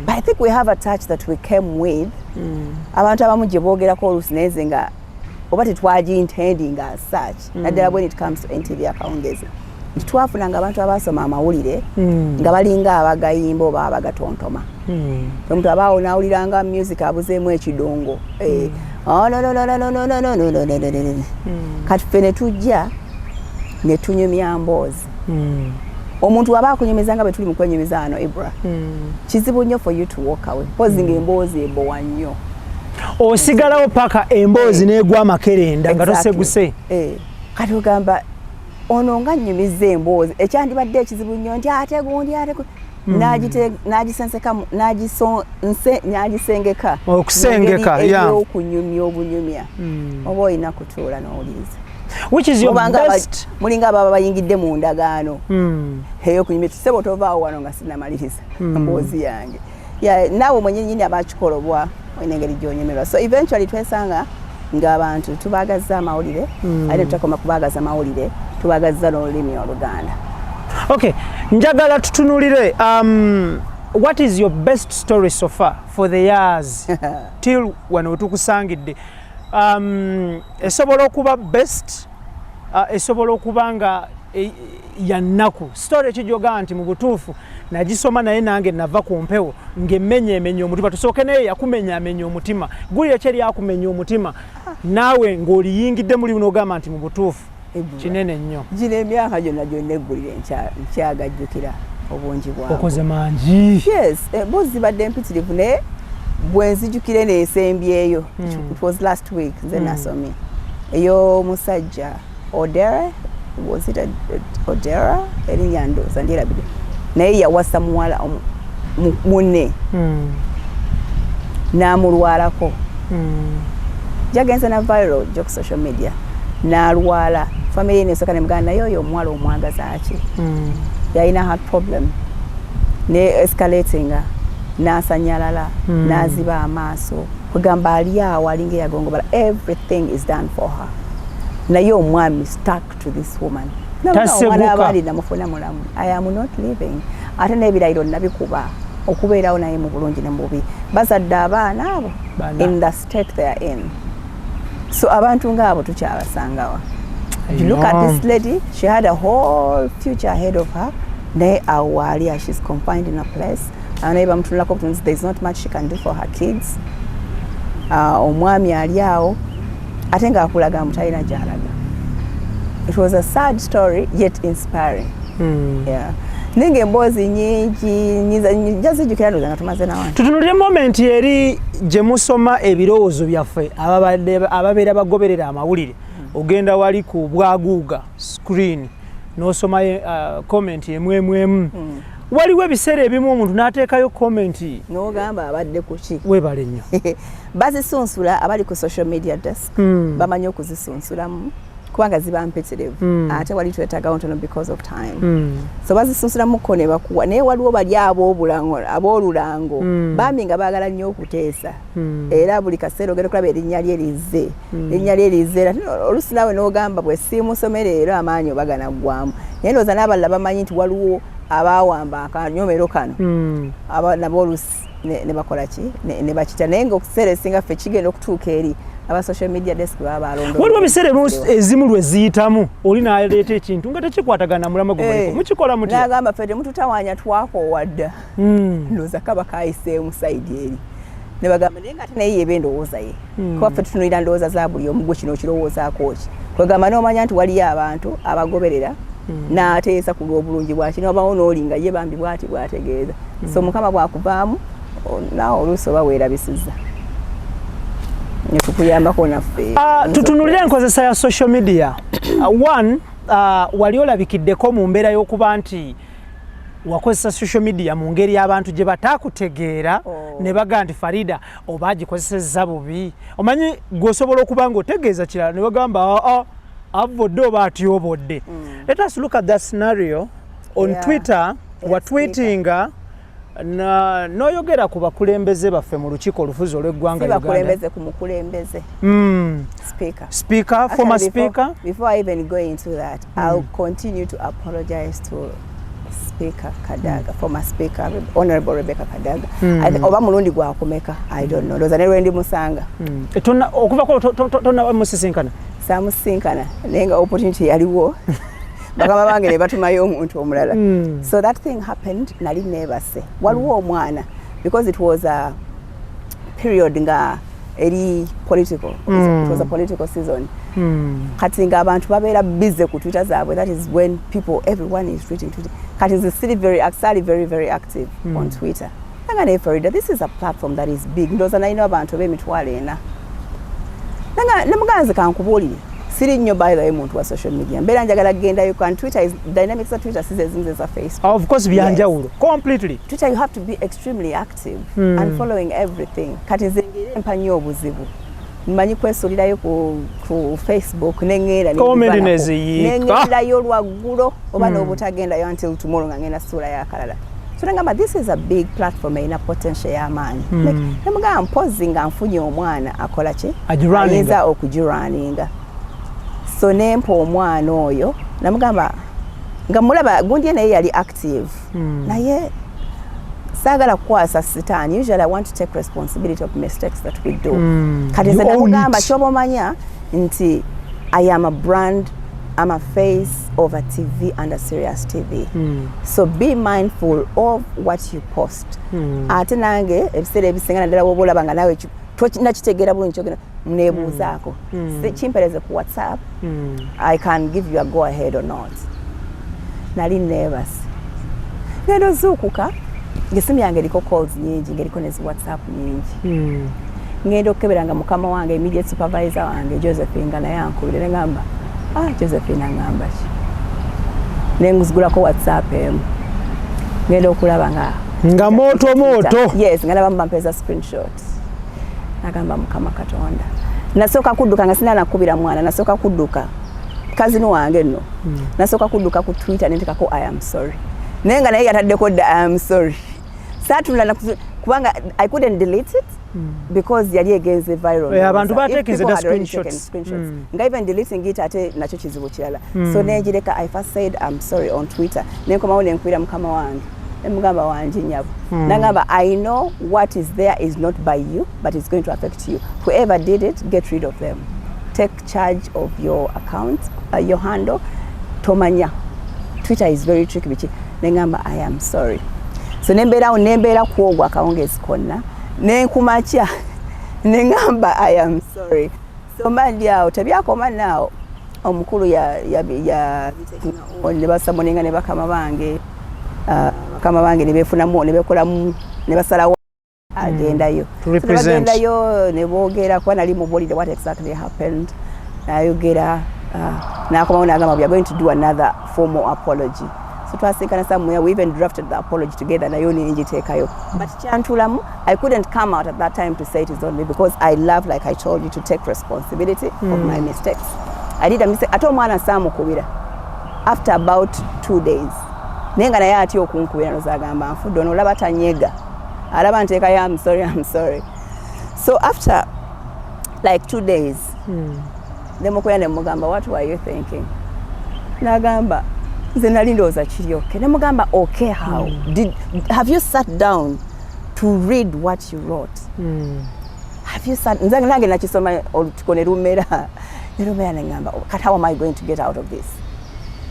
B: but I think we have a touch that we came with. Abantu abamu gye boogerako oluusi, naye nze nga Oba tetwagi-intending as such, naddala when it comes to NTV Akawungezi, nti twafunanga abantu abasoma amawulire nga balinga abagayimba oba abagatontoma. Omuntu abaawo n'awuliranga music abuzeemu ekidongo. Oh, no, no, no, no, no, no, no, no, no, no, no, no, no. Kati ffe ne tujja ne tunyumya mboozi. Omuntu aba akunyumiza nga bwe tuli mu kwenyumiza wano, Ibra, kizibu nnyo for you to walk away, mpozi ng'emboozi ebowa nnyo.
A: Osigalawo paka emboozi n'egwa amakerenda nga toseguse.
B: Kati ogamba ono nga nnyumiza emboozi, ekyandibadde ekizibu nnyo nti ate gundi ate n'agisengeka
A: Okusengeka,
B: mu ngeri ey'okunyumya obunyumya, oba olina kutuula n'owuliriza.
A: Which is your
B: Mubanga
A: best
B: mulinga ababa bayingidde mu ndagaano ey'okunyumya, tusebo tovaawo wano nga sinnamaliriza mboozi yange. Yeah, naawe mwennyini abakikola obwa olina engeri gy'onyumirwa. So eventually twesanga ng'abantu tubaagazza amawulire, ate tutakoma kubaagaza mawulire, tubaagazza n'olulimi Oluganda.
A: Okay, njagala tutunulire what is your best story so far for the years till wano wetukusangidde? Esobola okuba best, esobola okuba nga ya nnaku. Story ekijogamba nti mu butuufu nagisoma naye nange nava ku mpewo ng'emmenya emenya omutima. Tusooke naye yakumenya amenya omutima, gulire ki eryakumenya omutima naawe ng'oliyingidde muli n'ogamba nti mu butuufu
B: Ebbula.
A: kinene nnyo?
B: Gino emyaka gyonna gyonna eggulire nkyagajjukira obungi bwago.
A: Okoze mangi.
B: Yes, emboozi zibadde mpitirivu, naye bwe nzijukire neesembyeyo, it was last week nze nasomye ey'omusajja Odera. Was it Odera? Erinnya ndowooza ndyerabidde, naye yawasa muwala munne n'amulwalako. Jagenze na viral jo ku social media, n'alwala, family nesooka nemugamba, naye oyo omuwala omwagaza ki? Yalina heart problem ne escalatinga, n'asanyalala, n'aziba amaaso, kwegamba ali awo alinga eyagongobala. Everything is done for her, naye omwami stuck to this woman.
A: Taseguka.
B: Omwana abaali namufuna mulamu, I am not living, ate n'ebirayiro nabikuba okubeerawo naye mu bulungi ne mu bubi. Bazadde abaana abo
A: Bana.
B: in the state they are in. So abantu ngaabo tukyabasangawa? You look at this lady, she had a whole future ahead of her, naye awo waali, she's confined in a place, naye bamutunulako butunzi. There is not much she can do for her kids. Omwami ali awo ate ng'akulaga mbu talina gy'alaga. It was a sad story, yet inspiring. Yeah. Naye ng'emboozi nyingi nja zijjukira, ndowooza nga tumaze nawano.
A: Tutunulire moment eri gye musoma ebirowoozo byaffe ababeera bagoberera amawulire. Ogenda wali ku bwaguuga screen n'osoma comment emwemwemu. Waliwo ebiseera ebimu omuntu n'ateekayo comment
B: N'ogamba abadde ku ki?
A: Weebale nnyo.
B: Bazisunsula abali ku social media desk. Bamanyi okuzisunsulamu kubanga ziba mpitirivu, ate wali twetagawo ntono because of time. So bazisunsulamuko ne bakuwa, naye waliwo bali aboolulango bambi nga baagala nnyo okuteesa, era buli kaseera ogenda okulaba erinnya lye lizze, erinnya lye lizze, era oluusi naawe n'ogamba bwe siimusomere leero amaanyi oba ganaggwamu. Naye ndowooza n'abalala bamanyi nti waliwo abaawamba akanyomero kano, nabo oluusi ne bakola ki, ne bakita, naye nga okuseera esinga ffe kigenda okutuuka eri aba social media desk baba balonda.
A: Waliwo ebiseera ebimu ezimu lwe ziyitamu oli n'aleeta ekintu nga tekikwatagana na mulamwa gwe. Mukikola mutya?
B: N'agamba ffe temututawaanya, twakoowa dda. Ndowooza kaba kayiseemu side eri ne bagamba, naye nga ate naye yeba endowooza ye, kuba ffe tutunulira ndowooza za buli omu. Gwe kino okirowoozaako ki? Kwegamba n'omanya nti waliyo abantu abagoberera n'ateesa ku lw'obulungi bwaki, nobawo n'oli nga ye bambi bwati bwategeeza. So Mukama bwakuvaamu, naawe oluusi oba weerabisizza netukuyambako naffe.
A: Tutunulire enkozesa ya social media. One, wali olabikiddeko mu mbeera y'okuba nti wakozesa social media mu ngeri abantu gye bataakutegeera ne bagaa nti Farida oba agikozesezza bubi. Omanyi gweosobola okuba nga otegeeza kirala ne bagamba aa avvodde oba atyobodde. Let us look at that scenario on Twitter. Watweetinga na n'oyogera ku bakulembeze baffe mu lukiiko olufuzi olw'eggwanga
B: Si
A: Uganda.
B: bakulembeze, ku mukulembeze, speaker.
A: Speaker, former
B: Actually,
A: speaker.
B: Before I even go into that, I'll continue to apologize to Speaker Kadaga, former Speaker Honorable Rebecca Kadaga. I think oba mulundi gwakumeka, I don't know, ndowooza ne lwendi musanga.
A: Okuva ko tonamusisinkana?
B: Saamusinkana, naye nga opportunity yaliwo, bakama bange ne batumayo omuntu omulala. So that thing happened, nali neebase, waliwo omwana, because it was a period nga eri political. It was a political season. Kati nga abantu babeera busy ku Twitter zaabwe. That is when people, everyone is tweeting, tweeting. Kati nze siri very, sali very very active on Twitter. Nanga naye Farida, this is a platform that is big. Ndowooza nalina abantu ab'emitwalo 4. Nanga nemuganzi kankubuulire, siri nnyo, by the way, muntu wa social media. Mbeera njagala kugendayo kan Twitter is dynamics za Twitter si ezimu za Facebook.
A: Of course, byanjawulo completely.
B: Twitter, you have to be extremely active and following everything. Kati nze ngeri empa nnyo obuzibu, mmanyi kwesulirayo ku Facebook neŋŋenda.
A: Comedy neziyiika.
B: Neŋŋendayo lwaggulo oba n'obutagendayo until tomorrow nga ngenda suulayo akalala. So nagamba, this is a big platform erina potential y'amaanyi. Nemugamba, mpozi nga nfunye omwana akola ki?
A: Agirunninga.
B: Ayinza okugirunninga. So nempa omwana oyo, namugamba nga mulaba gundi ye, naye yali active, naye saagala kukwasa sitaani. Usually I want to take responsibility of mistakes that we do. Kati nze
A: You own
B: namugamba,
A: it.
B: Kyoba omanya nti I am a brand, I'm a face of a TV and a serious TV, so be mindful of what you post. Ate nange ebiseera ebisinga, naddala woba olaba nga nawe nakitegeera bulungi kyogenda, nebuuzaako. Kimpereze ku WhatsApp, I can give you a go ahead or not. Nali neebase, ngenda ozuukuka ng'essimu yange eriko calls nyingi, ng'eriko ne zi WhatsApp nyingi. Ngenda okukebera nga mukama wange, immediate supervisor wange Josephine, nga naye ankubire. Negamba, "Ah, Josephine aŋŋamba ki?" Nenguzigulako WhatsApp emu, ngenda okulaba nga
A: Nga mooto mooto.
B: Yes, nga nabamu bampeeza screenshot. Nagamba, "Mukama Katonda." Nasooka kudduka nga sina nakubira mwana, nasooka kudduka cousin wange nno. Nasooka kudduka ku Twitter nentekako "I am sorry", naye nga naye yataddeko dda "I am sorry". Saatula kubanga I couldn't delete it because yali egenze viral.
A: Eh, abantu
B: If
A: batekinze
B: people
A: dda
B: had already
A: screenshots.
B: taken screenshots. Nga even deleting it ate nakyo kizibu kirala. So nenjireka. I first said "I'm sorry" on Twitter, nenkomawo nenkubira mukama wange, nemugamba, "Wangi nyabo." Nagamba, "I know what is there is not by you, but it's going to affect you. Whoever did it, get rid of them. Take charge of your account, your handle. Tomanya, Twitter is very tricky." Biki, nengamba, "I am sorry." So nembeerawo, nembeera kwogwo akawungezi konna, nenkumakya neŋŋamba, "I am sorry." So mba ndi awo, tebyakoma naawo. Omukulu ya ne basummoninga ne bakama bange, bakama bange ne beefunamu ne bekolamu ne basalawo agendayo.
A: To
B: So ne
A: represent.
B: Bagendayo ne boogera, kuba nali mubuulire what exactly happened. Nayogera, nakomawo nagamba, "We are going to do another formal apology." So twasinkana somewhere, we even drafted the apology together, nayo nenjiteekayo. But kyantulamu, I couldn't come out at that time to say it is on me, because I love, like I told you, to take responsibility of my mistakes. I did a mistake. Ate omwana saamukubira after about 2 days, naye nga naye atya okunkubira, nozagamba nfudde ono, olaba tanyega, alaba nteekayo "I'm sorry, I'm sorry." So after like 2 days nemukubira, nemugamba, "What were you thinking?" Nagamba, "Nze nali ndowooza kiri okay." Nemugamba, "Okay how? Have you sat down to read what you wrote? Have you sat?" Nze nange nakisoma, olutuko ne lumera, ne lumera, neŋŋamba, "Kati how am I going to get out of this?"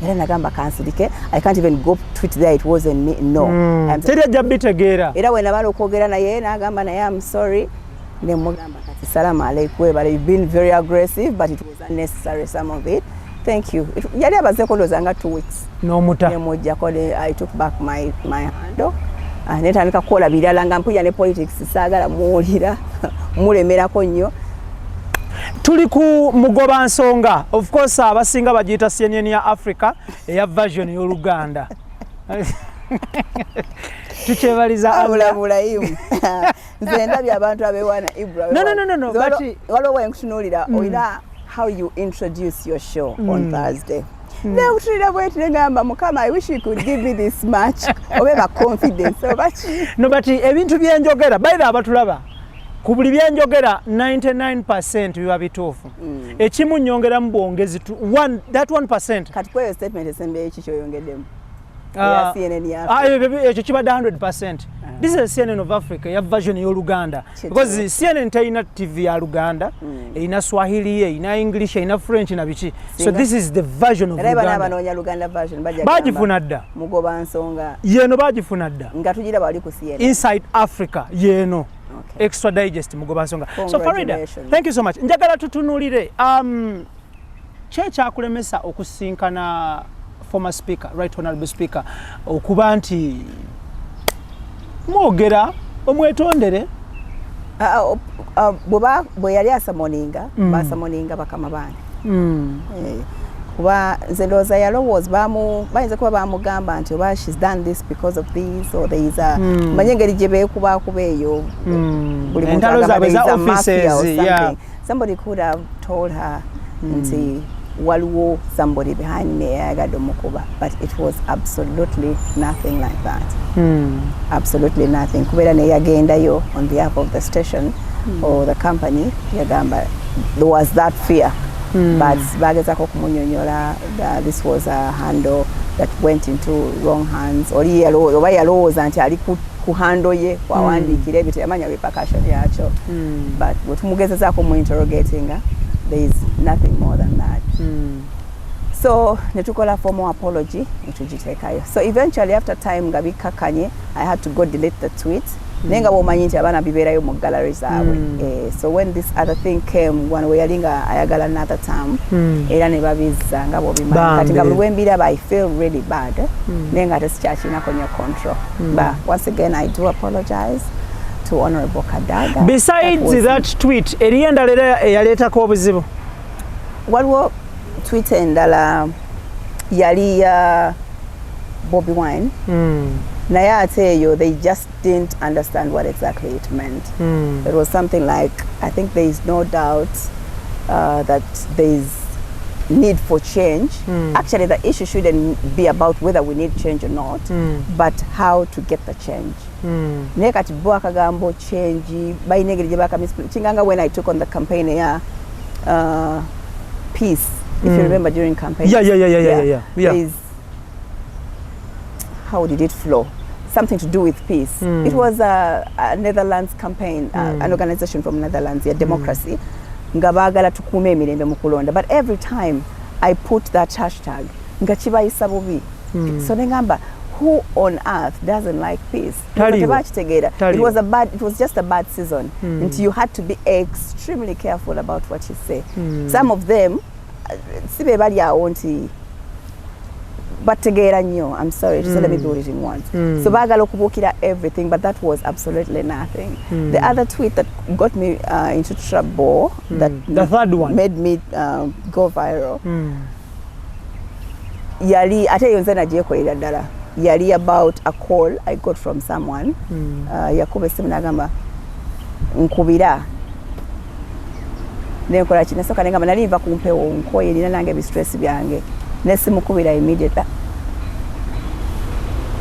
B: Era nagamba kansirike. I can't even go tweet there, "It wasn't me." No.
A: Teri ajja bitegeera.
B: Era we nabala okwogera naye, nagamba naye, "I'm sorry." Nemugamba, "Kati salaamu aleikum, webale, you've been very aggressive, but it was unnecessary, some of it. Thank you." Yali abazeeko ndowooza nga 2 weeks.
A: N'omuta.
B: Nemujjako, I took back my handle. Ah, netandika kukola birala nga mpulira ne politics saagala muwulira mulemerako nnyo.
A: Tuli ku Mugoba Nsonga. Of course, abasinga bagiyita CNN ya Africa eya version y'Oluganda. Tukyebaliza Allah.
B: Abulabulayimu, nze ndabye abantu abewaana, Ibra.
A: No,
B: Nze waliwo wenkutunuulira, olina how you introduce your show on Thursday, nekutunulira bweti negamba, "Mukama, I wish you could give me this much," oba eba confidence oba ki.
A: No, but ebintu byenjogera, baira abatulaba, ku buli byenjogera 99 biba bituufu. Ekimu nyongeramu bwongezi that 1.
B: Kati kweyo statement esembeyo, ki kyoyongeddemu? Eya CNN ya
A: Ah, ekyo kibadde 100%. This is CNN of Africa ya version y'Oluganda, because CNN terina TV ya Luganda, erina Swahili, erina English, erina French na biki. So this is the version of
B: Era bana
A: Uganda.
B: Abanoonya Luganda version bajja
A: Bagifuna dda.
B: Mugoba nsonga.
A: Yeno bagifuna dda.
B: Nga tugira bali ku CNN.
A: Inside Africa yeno. Extra Digest, Mugoba Nsonga. So Farida,
B: Congratulations.
A: thank you so much. Njagala tutunulire ki ekyakulemesa okusinkana former speaker, Right Honorable Speaker, okuba nti mwogera omwetondere?
B: Ah, ah, ah, bwe yali asummoninga, basummoninga bakama bange. Kuba nze ndowooza yalowooza bayinza kuba bamugamba nti oba she's done this because of this or there is a manye engeri gye beekubakuba eyo, buli muntu
A: Entalo
B: agamba
A: zaabwe
B: there is
A: za
B: a mafia or
A: offices, yeah.
B: something. Somebody could have told her nti waliwo somebody behind me eyayagadde omukuba, but it was absolutely nothing like that, absolutely nothing, kubeera naye yagendayo on behalf of the station or the company. Yagamba there was that fear, but bagezako okumunyonyola that this was a handle that went into wrong hands. Oli oba yalowooza nti ali ku handle ye kwawandiikira ebyo, teyamanya repercussion yakyo, but bwe tumugezezaako mu interrogatinga, there is nothing more than that. So netukola formal apology, netugiteekayo. So eventually, after time nga bikkakkanye, I had to go delete the tweet, naye nga bwomanyi nti abaana bibeerayo mu gallery zaabwe. So when this other thing came, wano we yali nga ayagala another term, era ne babizza nga bwobimanyi kati nga
A: Bambi.
B: Buli bwembiraba I feel really bad, naye nga ate sikyakinako nnyo control. But once again, I do apologize to Honorable Kadaga.
A: Besides that tweet, eriyo endala era eyaleetako obuzibu?
B: Waliwo tweet endala, yali ya Bobi Wine, naye ate eyo they just didn't understand what exactly it meant. It was something like, I think there is no doubt that there is need for change. Actually, the issue shouldn't be about whether we need change or not, but how to get the change. Naye kati bo akagambo change balina engeri gye kinganga when I took on the campaign ya peace, if you remember during campaign.
A: Yeah.
B: How did it flow? Something to do with peace. It was a Netherlands campaign, an organization from Netherlands, yeah, democracy, nga baagala tukuume emirembe mu kulonda. But every time I put that hashtag, nga kibayisa bubi. So nengamba, who on earth doesn't like peace?
A: Taliwo.
B: Tebakitegeera. It
A: Taliwo.
B: was a bad, it was just a bad season. Nti you had to be extremely careful about what you say. Some of them, si be bali awo nti bategeera nnyo. I'm sorry to say, let me put it in words. So baagala okubuukira everything, but that was absolutely nothing. The other tweet that got me into trouble, that
A: The third one.
B: made me go viral, yali ate eyo nze nagyekolera ddala, yali about a call I got from someone. Yakuba essimu nagamba nkubira, nenkola ki, nasooka nengamba nali nva ku mpewo, nkoye, nina nange ebistress byange, nesimukubira immediate.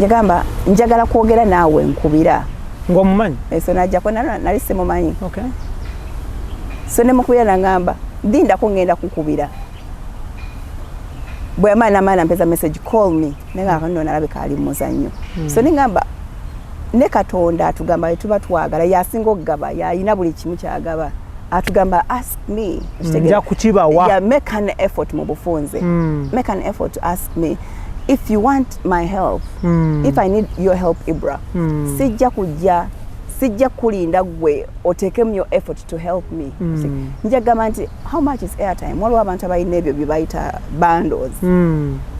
B: Yagamba njagala kwogera naawe, nkubira.
A: Ng'omumanyi?
B: So najjako, nali simumanyi. So nemukubira, nagamba ndindako ngenda kukubira. Bwe yamala namaana mpeza message, "Call me." Naye nno nalabika ali muzannyo. So nengamba ne Katonda atugamba bwe tuba twagala, yasinga okugaba, yayina buli kimu kyagaba, atugamba, "Ask me."
A: Nja kukibawa.
B: Yeah, make an effort mu bufunze. Make an effort to ask me if you want my help. If I need your help, Ibra, sijja kujja, sijja kulinda gwe oteekemu your effort to help me. Nja kugamba nti how much is airtime? Waliwo abantu abalina ebyo bye bayita bundles,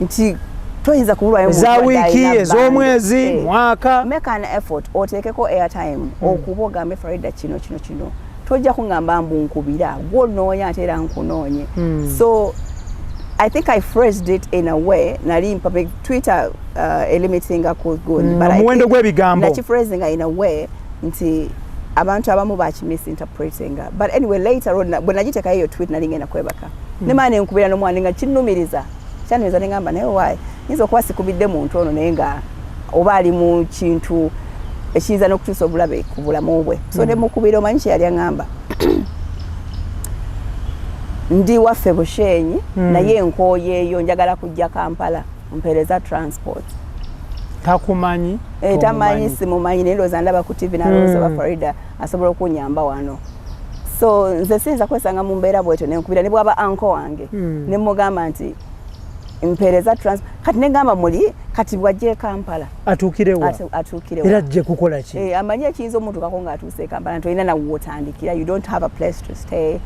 B: nti toyinza kubulwayo
A: eza
B: muntu wadde
A: wiiki,
B: alina
A: ez'omwezi,
B: bundle.
A: Mwaka.
B: Make an effort oteekeko airtime, okuba ogambe Farida kino kino kino, tojja kuŋŋamba mbu nkubira, gwonoonya ate era nkunoonye. So I think I phrased it in a way, nali mpape Twitter elimitinga ku good, but I
A: omuwendo
B: think
A: gw'ebigambo.
B: Nakiphrasinga in a way nti abantu abamu bakimisinterpretinga. But anyway, later on bwe nagiteekayo eyo tweet, nali ngenda kwebaka, nemala nenkubira n'omwana nga kinnumiriza, kyanumiriza, nengamba naye why nyinza okuba sikubidde muntu ono, naye nga oba ali mu kintu ekiyinza n'okutuusa obulabe ku bulamu bwe. So nemukubira, omanyi kye yali aŋŋamba? Ndi waffe Bushenyi, naye nkooyeeyo, njagala kujja Kampala, mpeereza transport.
A: Takumanyi?
B: Eh, tamanyi, simumanyi, naye ndowooza ndaba ku TV, nalowooza ba Farida asobola okunyamba wano. So nze siyinza kwesanga mu mbeera bwetyo nenkubira ne bwaba uncle wange ne mugamba nti mpeereza transport. Kati negamba muli kati bwajja e Kampala
A: atuukirewa?
B: Atuukirewa?
A: Era ajje kukola ki?
B: Eh, amanyi ekiyinza omutuukako ng'atuuse e Kampala nti olina nawe wotandikira, you don't have a place to stay.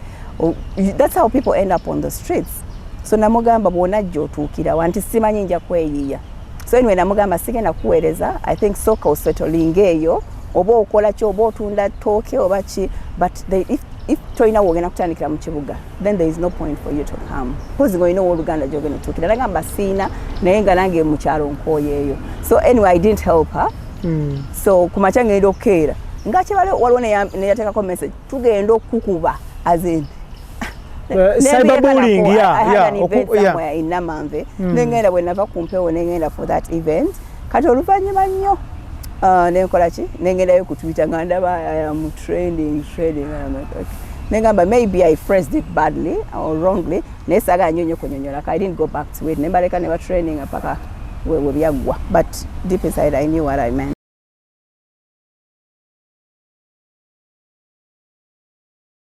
B: That's how people end up on the streets. So namugamba, bw'onajja otuukirawa? Nti simanyi, nja kweyiya. So anyway, namugamba sigenda kuweereza. I think soka osettlinga eyo, oba okola ki, oba otunda tooke oba ki, but if tolina wogenda kutandikira mu kibuga, then there is no point for you to come, mpozi ng'olina owooluganda gyogenda otuukira. Nagamba siina, naye nga nange mu kyalo nkooyeeyo. So anyway, I didn't help her. So ku makya ngenda okukeera nga kibale waliwo neyateekako message, tugenda okukuba, as in
A: Cyberbullying,
B: I had an event somewhere in Namanve. Nengenda, bwe nava ku mpewo nengenda for that event. Kati oluvannyuma nnyo nenkola ki, nengendayo ku Twitter nga ndaba I am trending, trending. And I'm like, okay. Nengamba maybe I phrased it badly or wrongly, naye saagala nnyo nnyo kunyonyolako. I didn't go back to it, nembaleka ne batrending paka we byaggwa, but deep inside I knew what I meant.